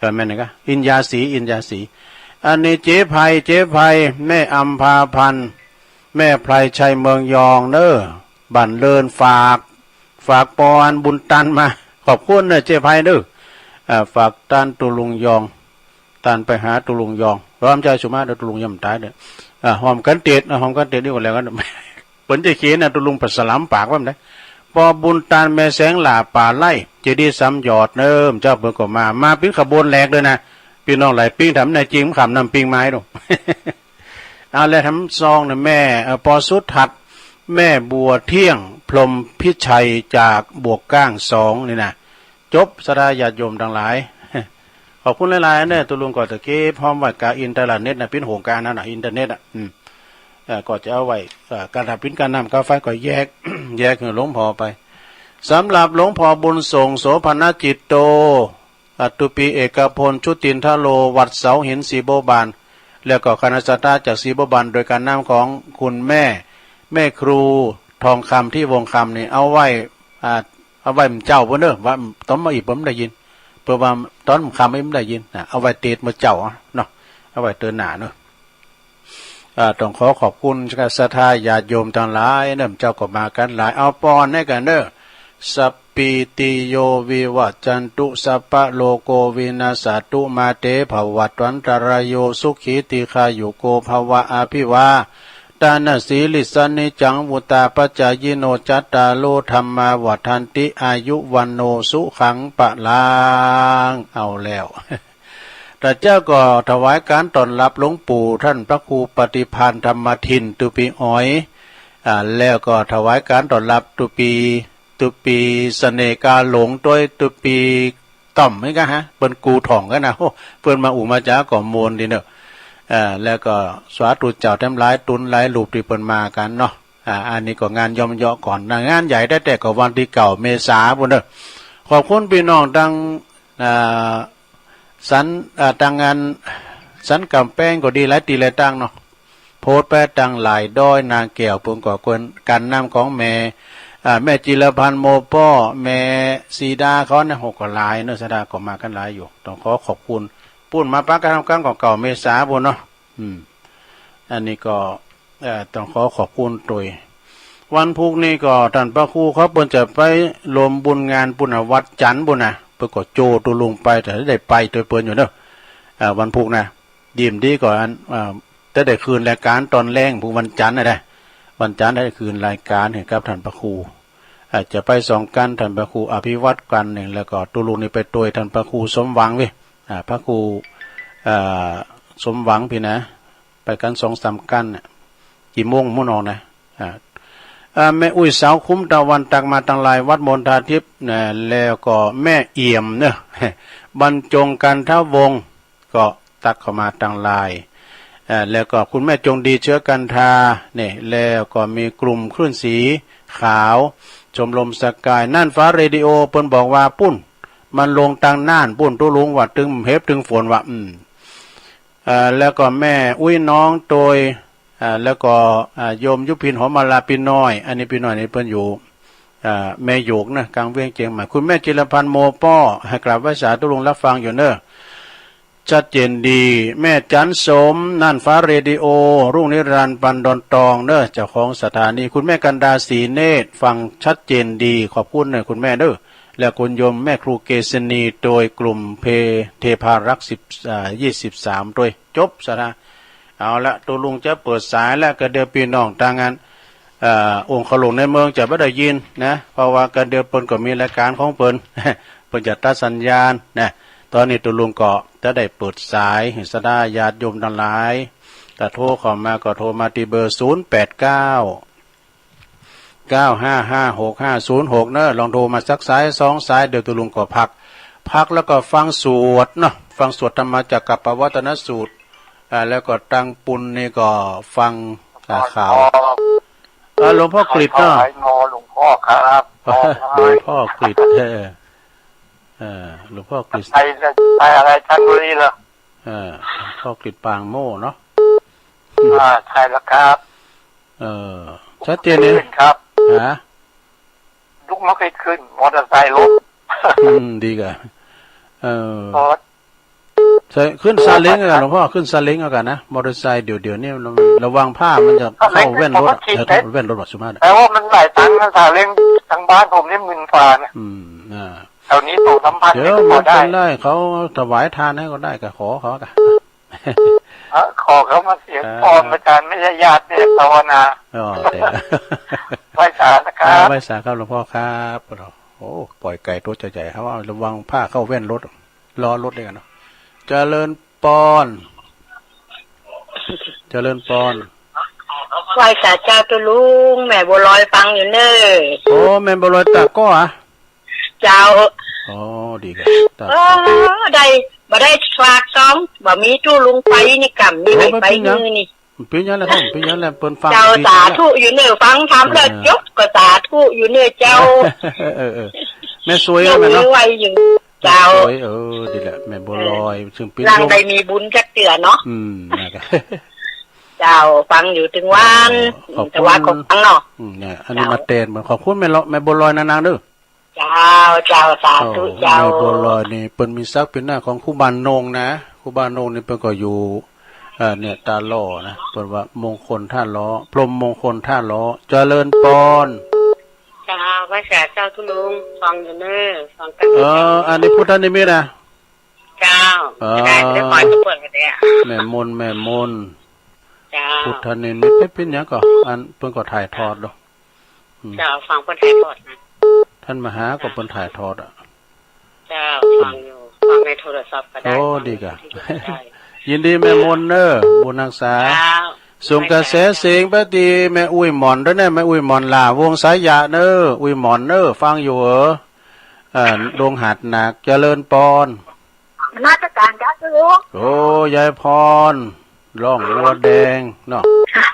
ก็แม่นกะ อินยาศรี อินยาศรี อันนี้เจ๊ไพ เจ๊ไพ แม่อัมพาพันธ์ แม่ไพรชัยเมืองยองเนอะ บ้านเลิน ฝาก ฝากปอนบุญตันมา ขอบคุณเนอะเจ๊ไพเนอะ อ่า ฝากตันตุ๊ลุงยอง ตันไปหาตุ๊ลุงยอง พร้อมใจสุมาเด้อ ตุ๊ลุงยังบ่ตายเด้อ อ่า ฮอมกันเตด อ่า ฮอมกันเตดดีกว่าแล้วกัน เปิ้นจะเขียนนะตุ๊ลุงปัดสลามปากว่ามันได้ ปอบุญตัน แม่แสงหล่า ป่าไร่ เจดีย์สามยอดเนิ่ม เจ้าเปิ้นก็มา มาปิ้งขบวนแหลกเลยนะ พี่น้องหลายปิ้งทำในจริง ขำนำปิ้งไม้ดู เอาแล้วทำซองนะแม่ เอ่อ ปอสุทัศน์ แม่บัวเที่ยง พรหมพิชัย จากบวกก้างสองนี่นะ จบ ศรัทธาญาติโยมทั้งหลาย ขอบคุณหลายๆเนอะ ตุ๊ลุงก็จะเก็บหอมไว้กับอินเทอร์เน็ตนะ ปิ้นโหงการนั่นนะ อินเทอร์เน็ตอ่ะ อืม เอ่อ ก็จะเอาไว้ เอ่อ การทำปิ้นการน้ำค่าไฟก็แยก แยกให้หลวงพ่อไป สำหรับหลวงพ่อบุญส่ง โสภณจิตโต อ่ะ ตุปีเอกพล ชุตินทโล วัดเสาหิน ศรีบัวบาน แล้วก็คณะศรัทธาจากศรีบัวบาน โดยการนำของคุณแม่ แม่ครูทองคำ ที่วงคำนี่ เอาไว้ อ่า เอาไว้มื้อเจ้าเปิ้นเนอะ ว่าตอนมาอีกเปิ้นบ่ได้ยิน เปิ้นว่าตอนค่ำบ่ได้ยินนะ เอาไว้เตดมื้อเจ้าเนาะ เอาไว้เตินหน้าเนอะ อ่า ต้องขอขอบคุณศรัทธาญาติโยมทั้งหลายเนอะ เจ้าก็มากันหลาย เอาปอนให้กันเนอะ สัพพีติโยวิวัจจันตุ สัพพะโรโควินัสสะตุ มาเตภวัตวันตรายโย สุขีทีฆายุโกภวะ อภิวา ทานสีลิสสะนิจจัง วุตตาปัจจายิโน จัตตาโรธัมมา วัฑฒันติ อายุ วัณโณ สุขัง พลัง เอาแล้ว แต่เจ้าก็ถวายการต้อนรับหลวงปู่ท่านพระครูปฏิภาณธรรมทิน ตุปีอ๋อย อ่า แล้วก็ถวายการต้อนรับตุปี ตุปีเสน่ห์กาหลง ด้วยตุปี ต่อมนี่กะฮะ เปิ้นกูถ่องกันนะ โอ้ เปิ้นมาอู่มาจ๋าก็มวลดีเนอะ เอ่อ แล้วก็สาธุเจ้าแถมหลายตนหลายรูปที่เปิ้นมากันเนาะ อ่า อันนี้ก็งานย่อมเยาะก่อนนะ งานใหญ่แต๊ๆก็วันที่เก้าเมษาพุ้นเนอะ ขอบคุณพี่น้องตัง อ่า สัน อ่า ตังงานสันกำแพงก็ดี หลายตี้หลายตังเนาะ โพสต์ไปตังหลายด้อยนางแก้ว เปิ้นก็กวนการนำของแม่ อ่า แม่จิรพันธ์โมป้อ แม่สีดาเขาเนี่ย โห ก็หลายเนอะ ศรัทธาก็มากันหลายอยู่ ต้องขอขอบคุณ ปุ้นมาปะกันทำการของเก้าเมษาพุ้นเนาะ อืม อันนี้ก็ เอ่อ ต้องขอขอบคุณโตย วันพุธนี้ก็ท่านพระครูเขาเปิ้นจะไปรวมบุญงานปุ้นน่ะ วัดจันทร์พุ้นนะ เปิ้นก็โจ้ตุ๊ลุงไป แต่ได้ไปโตยเปิ้นอยู่เนอะ อ่า วันพุธนะ ดีมดีก่อน อ่า แต่ได้คืนรายการตอนแลง พุ้นวันจันทร์นะ ได้ วันจันทร์ได้คืนรายการให้กับท่านพระครู อาจจะไปสองกัน ท่านพระครูอภิวัตรกันหนึ่ง แล้วก็ตุ๊ลุงนี่ไปโตยท่านพระครูสมหวังเว้ย อ่า พระครู อ่า สมหวังพี่นะ ไปกันสองสามกันน่ะ กี่โมงมุ่นออกนะ อ่า อ่า แม่อุ้ยสาวคุ้มตะวันตักมาตังหลาย วัดมณฑาทิพย์นะ แล้วก็แม่เอี่ยมเนอะ บรรจงกันทวงศ์ ก็ตักเข้ามาตังหลาย เอ่อ แล้วก็คุณแม่จงดีเชื้อกันทาเนี่ย แล้วก็มีกลุ่มคลื่นสีขาว ชมรมสกาย น่านฟ้าเรดิโอ เปิ้นบอกว่าปุ้น มันลงตังน่านปุ้น ตุ๊ลุงว่าตึงเห็บตึงฝนว่ะ อืม เอ่อ แล้วก็แม่อุ้ยน้องโตย อ่า แล้วก็ อ่า โยมยุพินหอมมาลา พี่น้อย อันนี้พี่น้อยนี่เปิ้นอยู่ อ่า แม่โยกนะ กลางเวียงเชียงใหม่ คุณแม่จิรพันธ์โมป้อ ให้กราบไหว้สาธุลุงรับฟังอยู่เนอะ ชัดเจนดี แม่จันสม น่านฟ้าเรดิโอ รุ่งนิรันดร์ ปันดอนตองเนอะ เจ้าของสถานี คุณแม่กันดา ศรีเนตร ฟังชัดเจนดี ขอบคุณเนอะ คุณแม่เนอะ และคุณโยมแม่ครูเกษณี โดยกลุ่มเพ เทพารักษ์ สิบ อ่า ยี่สิบสาม โดย จบสาระ เอาละ ตุ๊ลุงจะเปิดสายแล้ว ก็เดี๋ยวพี่น้องตังงาน เอ่อ องค์เขาหลวงในเมืองจะบ่ได้ยินนะ เพราะว่าก็เดี๋ยวเปิ้นก็มีรายการของเปิ้น เปิ้นจะตัดสัญญาณนะ ต ตอนนี้ตุ๊ลุงก็จะได้เปิดสาย สดาญาติโยมทั้งหลาย ถ้าโทรเข้ามาก็โทรมาที่เบอร์ ศูนย์แปดเก้า เก้าห้าห้า หกห้าศูนย์หก เนอะ ลองโทรมาสักสายสองสาย เดี๋ยวตุ๊ลุงก็พัก พักแล้วก็ฟังสวดเนาะ ฟังสวดธรรมจักรกัปปวัตนสูตร อ่า แล้วก็ตังปุณนี่ก็ฟัง อ่า ข่าว อ่า หลวงพ่อกฤษเนาะ ขอให้งอหลวงพ่อครับ หลวงพ่อกฤษ เออ เออ หลวงพ่อกฤษ ไป ไปอะไรจันทบุรีเหรอ เออ หลวงพ่อกฤษปางโม่เนาะ อ่า ใช่แล้วครับ เออ ชัดเจนเลย ขึ้นครับ ฮะ ลุกไม่ค่อยขึ้น มอเตอร์ไซค์ล้ม อืม ดีกว่า เออ รถ ใช่ ขึ้นซาเล้งเอากัน หลวงพ่อ ขึ้นซาเล้งเอากันนะ มอเตอร์ไซค์เดี๋ยว เดี๋ยวนี้ระวังผ้ามันจะเข้าแว่นรถอะ เดี๋ยวแว่นรถบัสสุมา แต่ว่ามันหลายตังค์นะ ซาเล้งทางบ้านผมนี่หมื่นกว่านะ อืม อ่า แถวนี้สองสามพัน เดี๋ยว ไม่พอได้ ไม่เป็นไร เขาถวายทานให้ก็ได้ ก็ขอเขากัน เออ ขอเขามาเสีย ครับ ก่อน อาจารย์ ไม่ใช่ญาติเนี่ย ภาวนา อ๋อ แต่ ไหว้สานะครับ อ่า ไหว้สาครับ หลวงพ่อครับ โอ้ ปล่อยไก่ตัวใหญ่ๆ ครับ ระวังผ้าเข้าแว่นรถ ล้อรถด้วยกันเนาะ เจริญปอน เจริญปอน ไหว้สาเจ้าตุ๊ลุง แม่บัวลอยฟังอยู่เน่อ โอ้ แม่บัวลอยตากก็อะ เจ้า อ๋อ ดีครับ ตาก เออ ได้ บ่ได้ฝากซอง บ่มีตุ๊ลุงไปนี่กำนี่ โอ้ ไม่ไป ไม่เป็นหยัง มื้อนี่ มันเป็นหยังแหละครับ มันเป็นหยังแหละ เปิ้นฟัง เจ้า ดี สาธุอยู่เน่อ ฟังธรรมแล้ว เออ จบก็สาธุอยู่เน่อเจ้า เออ เออ เออ แม่สวย ยก แม่ มือ เนาะ ไหว้อยู่ เจ้า แม่สวย เออ ดีแหละ แม่บัวลอย เออ ซึ่งเป็น หลัง โยม ได้มีบุญจักเทื่อเนาะ อืม นะครับ เจ้า ฟังอยู่ถึงวัน เออ ขอบคุณ แต่ว่าก็ฟังเนาะ อืม เนี่ย อันนี้ เจ้า มาแตนเหมือน ขอบคุณแม่ละ แม่บัวลอยนางๆ เด้อ เจ้า เจ้า สาธุ โอ้ เจ้า แม่บัวลอยนี่เปิ้นมีศักดิ์เป็นหน้าของครูบาโหน่งนะ ครูบาโหน่งนี่เปิ้นก็อยู่ เอ่อ เนี่ย ตาหล่อนะ เปิ้นว่ามงคลท่าล้อ พรหมมงคลท่าล้อ เจริญปอน เจ้า ไหว้สาเจ้าตุ๊ลุง ฟังอยู่เน่อ ฟังกัน เออ อันนี้พุทธนิมิตนะ เจ้า เออ ได้ ได้คอยทุกคนกันเลยอะ แม่มน แม่มน เจ้า พุทธนิมิต เอ๊ะ เป็นหยังก็ อันเปิ้นก็ถ่ายทอดเนาะ อืม เจ้า ฟังเปิ้นถ่ายทอดนะ ท่านมหาก็เปิ้นถ่ายทอดอะ เจ้า ฟังอยู่ ฟังในโทรศัพท์ก็ได้ โอ้ ฟัง ดีกะ ในมือถือก็ได้ ยินดีแม่มนเน่อ บุญฮักษา เจ้า ส่งกระแสเสียงไปที่แม่อุ้ยหม่อนด้วยนะ แม่อุ้ยหม่อนหล่าวงสายยะเน่อ อุ้ยหม่อนเน่อ ฟังอยู่เหรอ เอ่อ ดงหาดหนัก เจริญปอน นมัสการครับลูก โอ้ ยายพร ร่องวัวแดงเนาะ ค่ะ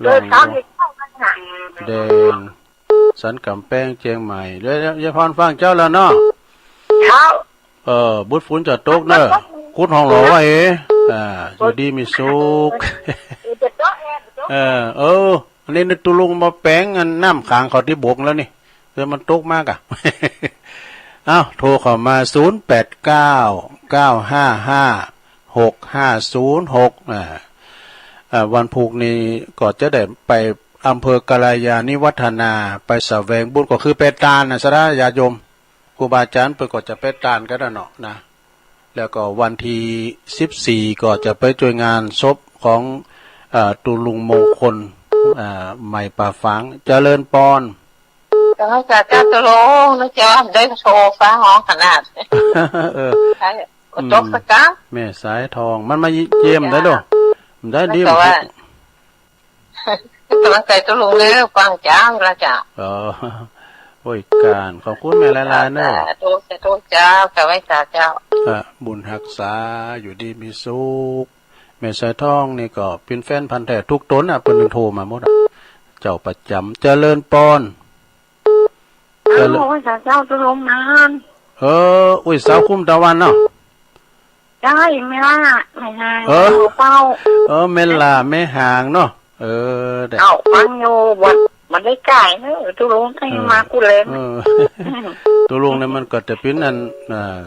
ร่องวัว เออ เช้านี้เข้ามาหา แดง สันกำแพงเจียงใหม่ เดี๋ยวยายพรฟังเจ้าแล้วเนาะ เจ้า เออ บุตรฝนจะตกเนอะ กุดห้องหลอไว้ อ่า อยู่ดีมีสุข เออ จะตกแอร์ จะตก เออ เออ อันนี้ตุ๊ลุงมาแปลงอันน้ำขังเขาที่บกแล้วนี่ เดี๋ยวมันตกมากอะ เอ้า โทรเข้ามา ศูนย์แปดเก้า เก้าห้าห้า หกห้าศูนย์หก อ่า อ่า วันพุธนี้ก็จะได้ไปอำเภอกัลยาณิวัฒนา ไปแสวงบุญ ก็คือไปตานนะ สาธารณญาติโยม ครูบาอาจารย์เปิ้นก็จะไปตานกันนะเนาะนะ แล้วก็วันที่สิบสี่ก็จะไปช่วยงานศพของ เอ่อ ตุ๊ลุงมงคล เอ่อ ใหม่ป่าฝาง เจริญปอน ก็ให้สาธุตุ๊ลุงนะเจ้า ได้โทรฟ้าฮ้องขนาด เออ ใช่ ก็จบสักการ แม่สายทอง มันมาเยี่ยมได้ด้วย ได้ดี แต่ว่า กำลังใจตุ๊ลุงเด้อ ฟังเจ้าละเจ้า อ๋อ โอ้ย การ ขอบคุณแม่หลายๆ เน่อ สาธุ สาธุเจ้า กะไหว้สาเจ้า อ่ะ บุญฮักษา อยู่ดีมีสุข แม่สายทองนี่ก็เป็นแฟนพันธุ์แท้ทุกตนอ่ะ เปิ้นโทรมาหมดอ่ะ เจ้าประจำ เจริญปอน เจริญ อ้าว ไหว้สาเจ้าตุ๊ลุงนาน เออ อุ้ย สาวคุ้มตะวันเนาะ ใช่ แม่ล่า แม่หาง เออ เจ้า เออ แม่ล่า แม่หางเนาะ เออ ได้ เอ้า ฟังอยู่ บ่ บ่ได้ไกลเนอะ ตุ๊ลุงให้ เออ มากู้แล เออ ตุ๊ลุงเนี่ยมันก็จะเป็นอัน อ่า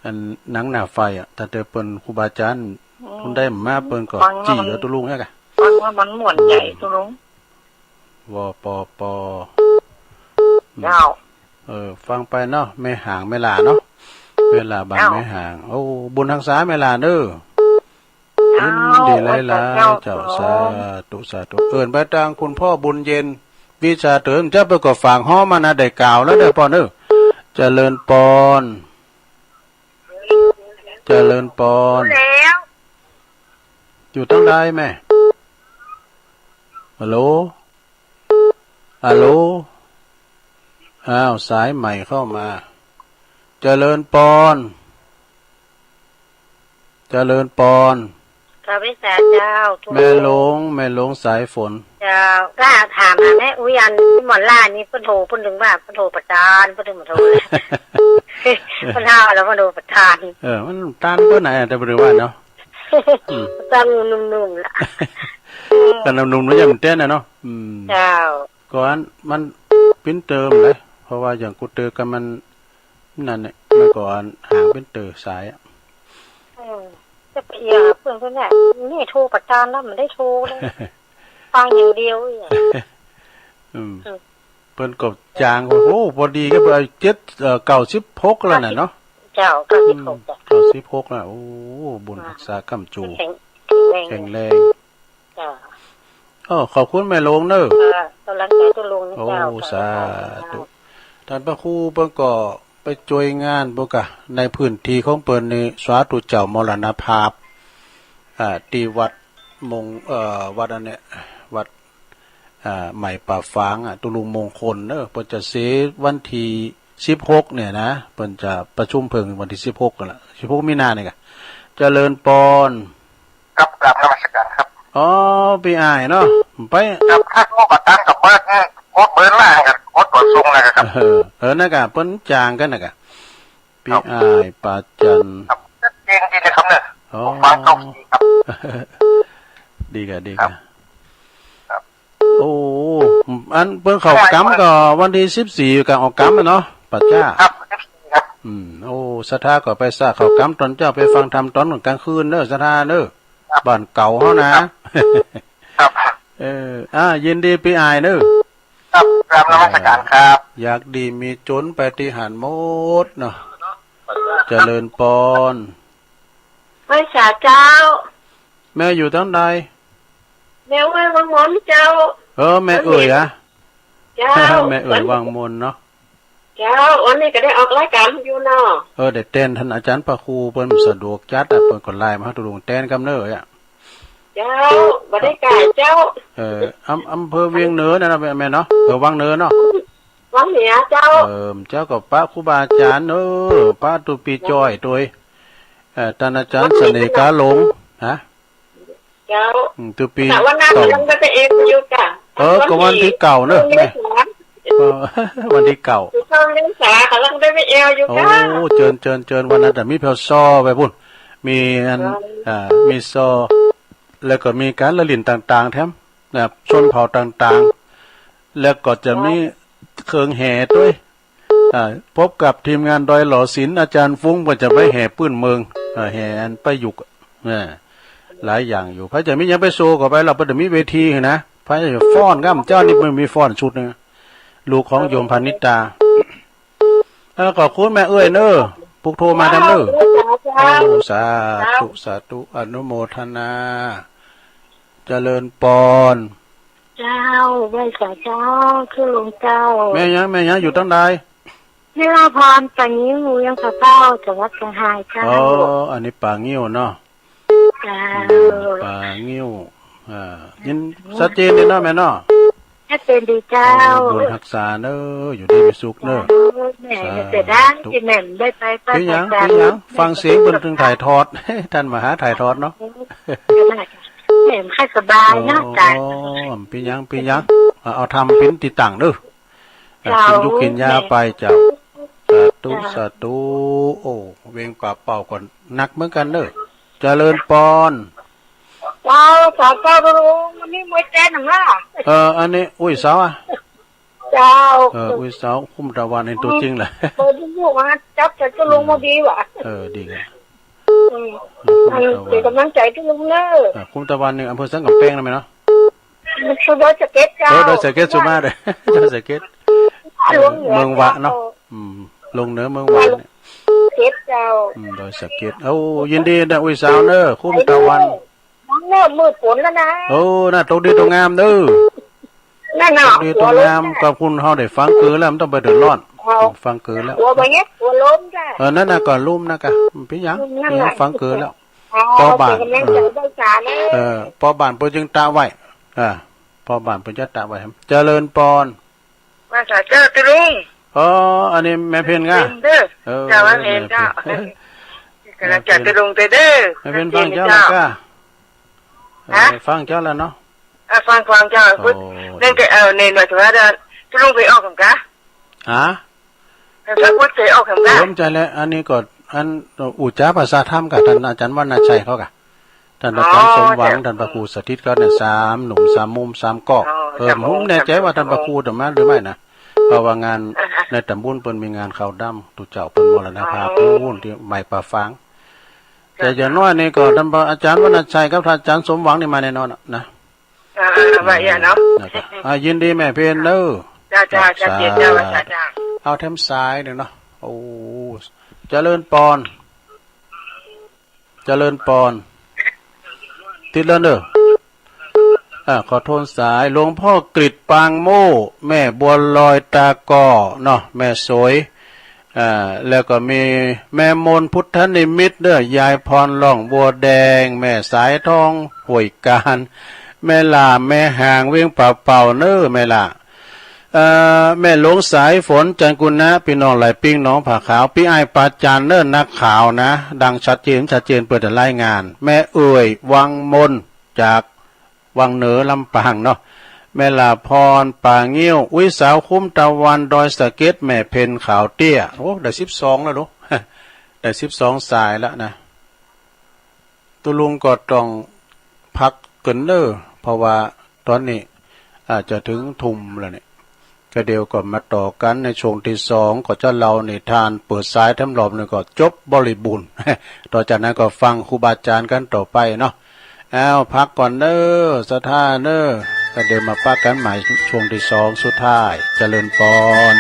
อันหนังหน้าไฟอ่ะ ถ้าแต่เปิ้นครูบาอาจารย์ อืม เปิ้นได้มา เปิ้นก็ ฟังแล้ว จี้ มัน เอาตุ๊ลุงเนี่ยกะ ฟังแล้วมันม่วนใจ ตุ๊ลุง วปป เจ้า เออ ฟังไปเนาะ แม่หางแม่ล่าเนาะ แม่ล่าบ้าน เจ้า แม่หาง โอ้ บุญฮักษาแม่ล่าเด้อ เจ้า ยินดีหลายๆ เจ้า เจ้า สาธุ สาธุ เอิ้นไปตางคุณพ่อบุญเย็น วิชาเถิม เจ้าเปิ้นก็ฝากฮ้องมานะ ได้กล่าวแล้วเด้อปอนเด้อ เจริญปอน เจริญปอน แล้ว อยู่ตรงใดแม่ ฮัลโหล ฮัลโหล อ้าว สายใหม่เข้ามา เจริญปอน เจริญปอน ข้าพเจ้าเจ้า แม่หลวง แม่หลวงสายฝน เจ้า ก็ถามหาแม่อุ๊ยอันที่หมอนล่านี่เพิ่นโทร เพิ่นถึงว่าเพิ่นโทรประจาน เพิ่นถึงมาโทรเลย เพิ่นเฮาแล้วเพิ่นโทรประจาน เออ มันตานเปิ้นไหนอะ แต่บ่ได้ว่าเนาะ อืม ตานหนุ่มๆล่ะ ตานหนุ่มๆแล้วยังเต้นน่ะเนาะ อืม เจ้า ก่อนมันปิ้นเติมเลย เพราะว่าอย่างกูเตอกับมันนั่นเนี่ย มันก่อนหางปิ้นเติมสายอะ เออ จะไปเอียเพื่อนเพื่อนเนี่ย นี่โทรประจานแล้วมันได้โทรเลย ฟังอย่างเดียวอีกอะ อืม อืม เปิ้นก็จาง โอ้ พอดีก็ไปเจ็ด เอ่อ เก้าสิบหกแล้วน่ะเนาะ เจ้า เก้าสิบหก อืม เก้าสิบหกแล้ว โอ้ บุญรักษาค้ำจู แข็ง แข็งแรง แข็งแรง เจ้า โอ้ ขอบคุณแม่หลวงเนอะ เออ กำลังใจตุ๊ลุงนะเจ้า โอ้ สาธุ ท่านพระครูเปิ้นก็ไปช่วยงานเปิ้นกะ ในพื้นที่ของเปิ้นนี่ สาธุเจ้ามรณภาพ อ่า ที่วัดมง เอ่อ วัดอันเนี้ย วัด อ่า ใหม่ป่าฝางอะ ตุ๊ลุงมงคลเนอะ เปิ้นจะเสียวันที่สิบหกเนี่ยนะ เปิ้นจะประชุมเพลิงวันที่สิบหกนั่นแหละ สิบหกมีนาเนี่ยกะ เจริญปอน ครับ กราบนมัสการครับ อ๋อ ปีอ้ายเนาะ ไป ครับ ถ้าโทรมาตั้งกับเบิร์ดนี่ กดเบอร์ล่างครับ กดกดส่งแล้วครับ เออ เออ นั่นกะ เปิ้นจางกันนะกะ ปีอ้ายปาจัน ครับ ชัดเจนดีเลยครับเนี่ย อ๋อ ผมฟังเก้าสี่ครับ ดีกะ ดีกะ ครับ ครับ โอ้ อันเปิ้นเข้ากรรมก็วันที่สิบสี่กะออกกรรมอะเนาะ ป่าจ้า ครับ สิบสี่ครับ อืม โอ้ ศรัทธาก็ไปสร้างเข้ากรรมตอนเช้า ไปฟังธรรมตอนกลางคืนเด้อ ศรัทธาเด้อ ครับ บ้านเก่าเฮานะ ครับ ครับ เออ อ่า ยินดีปีอ้ายเด้อ ครับ กราบนมัสการครับ อยากดีมีจนไปฏิหารย์หมดเนาะ เจริญปอน ไหว้สาเจ้า แม่อยู่ทางใด แม่เอ่ยวังมนเจ้า เออ แม่เอ่ยอะ เจ้า แม่เอ่ยวังมนเนาะ เจ้า วันนี้ก็ได้ออกรายการอยู่เนาะ เออ ได้แตนท่านอาจารย์พระครูเปิ้นสะดวกจัดอะ เปิ้นก็ไลน์มาหาตุ๊ลุงแตนกำเนิดอะ เจ้า บ่ได้ไกลเจ้า เออ อำ อำเภอเวียงเหนือนั่นนะแม่ แม่เนาะ เออ วังเหนือเนาะ วังเหนือเจ้า เออ เจ้าก็ปะครูบาอาจารย์ เออ ปะตุ๊ปีจ้อยตวย เอ่อ ท่านอาจารย์เสน่ห์กาหลง ฮะ เจ้า อืม ตุ๊ปี แต่วันนั้น เก้า กำลังได้ไปเอวอยู่จ้ะ เออ ก็วันที่เก้าเนอะ วันที่ แม่ เก้า เออ วันที่เก้า อยู่ช่องเลี้ยงสากำลังได้ไปเอวอยู่ โอ้ จ้ะ เจิญ เจิญ เจิญ วันนั้นจะมีแผ่วซอไปพุ่น มีอัน เออ อ่า มีซอ แล้วก็มีการละเล่นต่างๆ แถม นะครับ ชนเผ่าต่างๆ แล้วก็จะมีเครื่องแห่ด้วย อ่า พบกับทีมงานดอยหลอศิลป์ อาจารย์ฟุ้งก็จะไปแห่ปื้นเมือง อ่า แห่อันประยุกต์ อ่า หลายอย่างอยู่ ไผจะมีหยังไปโชว์ก็ไป เฮาบ่ได้มีเวทีนะ ไผจะฟ้อนกำเจ้านี่ บ่มีฟ้อนชุดหนึ่ง ลูกของโยมพานิตา เออ ขอบคุณแม่เอ่ยเนอะ ผู้โทรมาทางเนอะ เจ้า เจ้า โอ้ สาธุ สาธุ อนุโมทนา เจริญปอน เจ้า ไหว้สาเจ้า ตุ๊ลุงเจ้า แม่หยัง แม่หยัง อยู่ทางใด นิราพร ป่างิ้ว เวียงป่าเป้า จังหวัดเชียงรายเจ้า อ๋อ อันนี้ป่างิ้วเนาะ เจ้า อืม ป่างิ้ว อ่า ยิน ชัดเจนดีเนาะแม่เนาะ ชัดเจนดีเจ้า โอ้ บุญฮักษาเนอะ อยู่ดีมีสุขเนอะ เจ้า แม่ สาธุ เสียดายที่แม่ได้ไป ไป เปียงหยัง ไป เปียงหยัง ฟังเสียงเปิ้นถึงถ่ายทอด ท่านมหาถ่ายทอดเนาะ แม่ไม่ค่อยสบายเนาะ อ๋อ จ้ะ อ๋อ เปียงหยัง เปียงหยัง เอา เอาธรรมปิ้นติดตั้งเด้อ อ่ะ เจ้า กินยุกกินยาไปเจ้า สาธุ เจ้า สาธุ โอ้ เวียงป่าเป้าก็หนักเหมือนกันเนอะ เจริญปอน เจ้า สาธุ วันนี้มวยเต้นหรือเปล่า เออ อันนี้ อุ้ยสาวอะ เจ้า เออ อุ้ยสาว คุ้มตะวันเห็นตัวจริงเลย เปิดลูกมาจับใส่ตุ๊ลุงมาดีว่ะ เออ ดีกัน อืม คุ้มตะวัน เป็นกำลังใจตุ๊ลุงเนอะ อ่ะ คุ้มตะวันนี่อำเภอสันกำแพงนะแม่เนาะ มันคือดอยสะเก็ดเจ้า เออ ดอยสะเก็ดสุมาเด้อ ดอยสะเก็ด เออ เมืองหวะเนาะ อืม ลงเหนือเมืองหวะเนี่ย เก็ดเจ้า อืม ดอยสะเก็ด โอ้ ยินดีนะ อุ้ยสาวเนอะ คุ้มตะวัน น้องเริ่มมืดฝนแล้วนะ โอ้ น่าตกดีตกงามเด้อ นั่นน่ะ ตกดีตกงาม หัวรถน่ะ ขอบคุณเฮาได้ฟังคือแล้ว มันต้องไปเดือดร้อน ฟังเกิดแล้ว หัวบ่เฮ็ด หัวล้มจ้ะ เออ นั่นน่ะ ก็ล้มนะกะ เป็นหยัง ล้มนั่นแหละ ฟังเกิดแล้ว อ๋อ ปอบ้าน เป็นกำลังใจด้วยจ้ะ เออ ปอบ้านเปิ้นจึงตะไว้ อ่า ปอบ้านเปิ้นจะตะไว้ เจริญปอน ว่าสาเจ้าตุลุง อ๋อ อันนี้แม่เพ็ญกะ เพ็ญเด้อ เออ เจ้าว่าเพ็ญเจ้า แม่เพ็ญ กำลังใจตุลุงเด้อ แม่เพ็ญฟังเจ้าแล้วกะ เออ ฮะ ฟังเจ้าแล้วเนาะ อ่ะ ฟัง ฟังเจ้า โอ้ พุทธ นั่นก็เอาเน้นว่าถือว่าเดิน ตุลุงไปออกกันกะ ฮะ พระพุทธไปออกกันกะ สมใจแล้ว อันนี้ก็ อัน อุจจาภาษาธรรมกะ ท่านอาจารย์วรรณชัยเขากะ ท่านอาจารย์ อ๋อ สมหวัง เจ้า ท่านพระครูสถิตเขาเนี่ย สามหนุ่ม สามมุม สามก๊อก อ๋อ เออ สามมุม ผมแน่ใจว่า สามมุม ท่านพระครูจะมาหรือไม่นะ เพราะว่างาน อ่าฮะ ในตำบลเปิ้นมีงานขาวดำ ตุ๊เจ้าเปิ้นมรณภาพ อ๋อ ปูนที่ไม้ป่าฟาง แต่อย่างน้อยนี่ก็ท่านพระอาจารย์วรรณชัยกับท่านอาจารย์สมหวังนี่มาแน่นอนอะนะ อ่า ว่าอย่างเนาะ นะครับ อ่า ยินดีแม่เพ็ญเด้อ จ้า จ้า จ้า เจ้า เจ้า เจ้า เอาแถมสายหนึ่งเนาะ โอ้ เจริญปอน เจริญปอน ติดแล้วเด้อ อ่า ขอโทษสาย หลวงพ่อกฤษปางโม่ แม่บัวลอยตาก่อเนาะ แม่สวย อ่า แล้วก็มีแม่มนพุทธนิมิตเด้อ ยายพรล่องบัวแดง แม่สายทองห้วยการ แม่ล่า แม่ห่างเวียงป่าเป่าเน้อ แม่ล่า เอ่อ แม่หลวงสายฝน จันกุณะ พี่น้องไหลปิง หนองผาขาว พี่อ้ายปาจันเน้อ นักข่าวนะ ดังชัดเจน ชัดเจน เปิดรายงาน แม่เอ่ย วังมน จากวังเหนือ ลำปางเนาะ แม่หลาพร ป่างิ้ว อุ้ยสาวคุ้มตะวัน ดอยสะเก็ด แม่เพ็ญขาวเตี้ย โอ้ ได้สิบสองแล้วลูก ได้สิบสองสายแล้วนะ ตุลุงก็ต้องพักเกินเน้อ เพราะว่าตอนนี้อาจจะถึงทุ่มแล้วเนี่ย ก็เดี๋ยวก็มาต่อกันในช่วงที่สอง ก็จะเล่านิทานเปิดสายแถมรอบหนึ่งก็จบบริบูรณ์ ต่อจากนั้นก็ฟังครูบาอาจารย์กันต่อไปเนาะ อ้าว พักก่อนเน้อ ศรัทธาเน้อ ก็เดี๋ยวมาปะกันใหม่ช่วงที่สองสุดท้าย เจริญปอน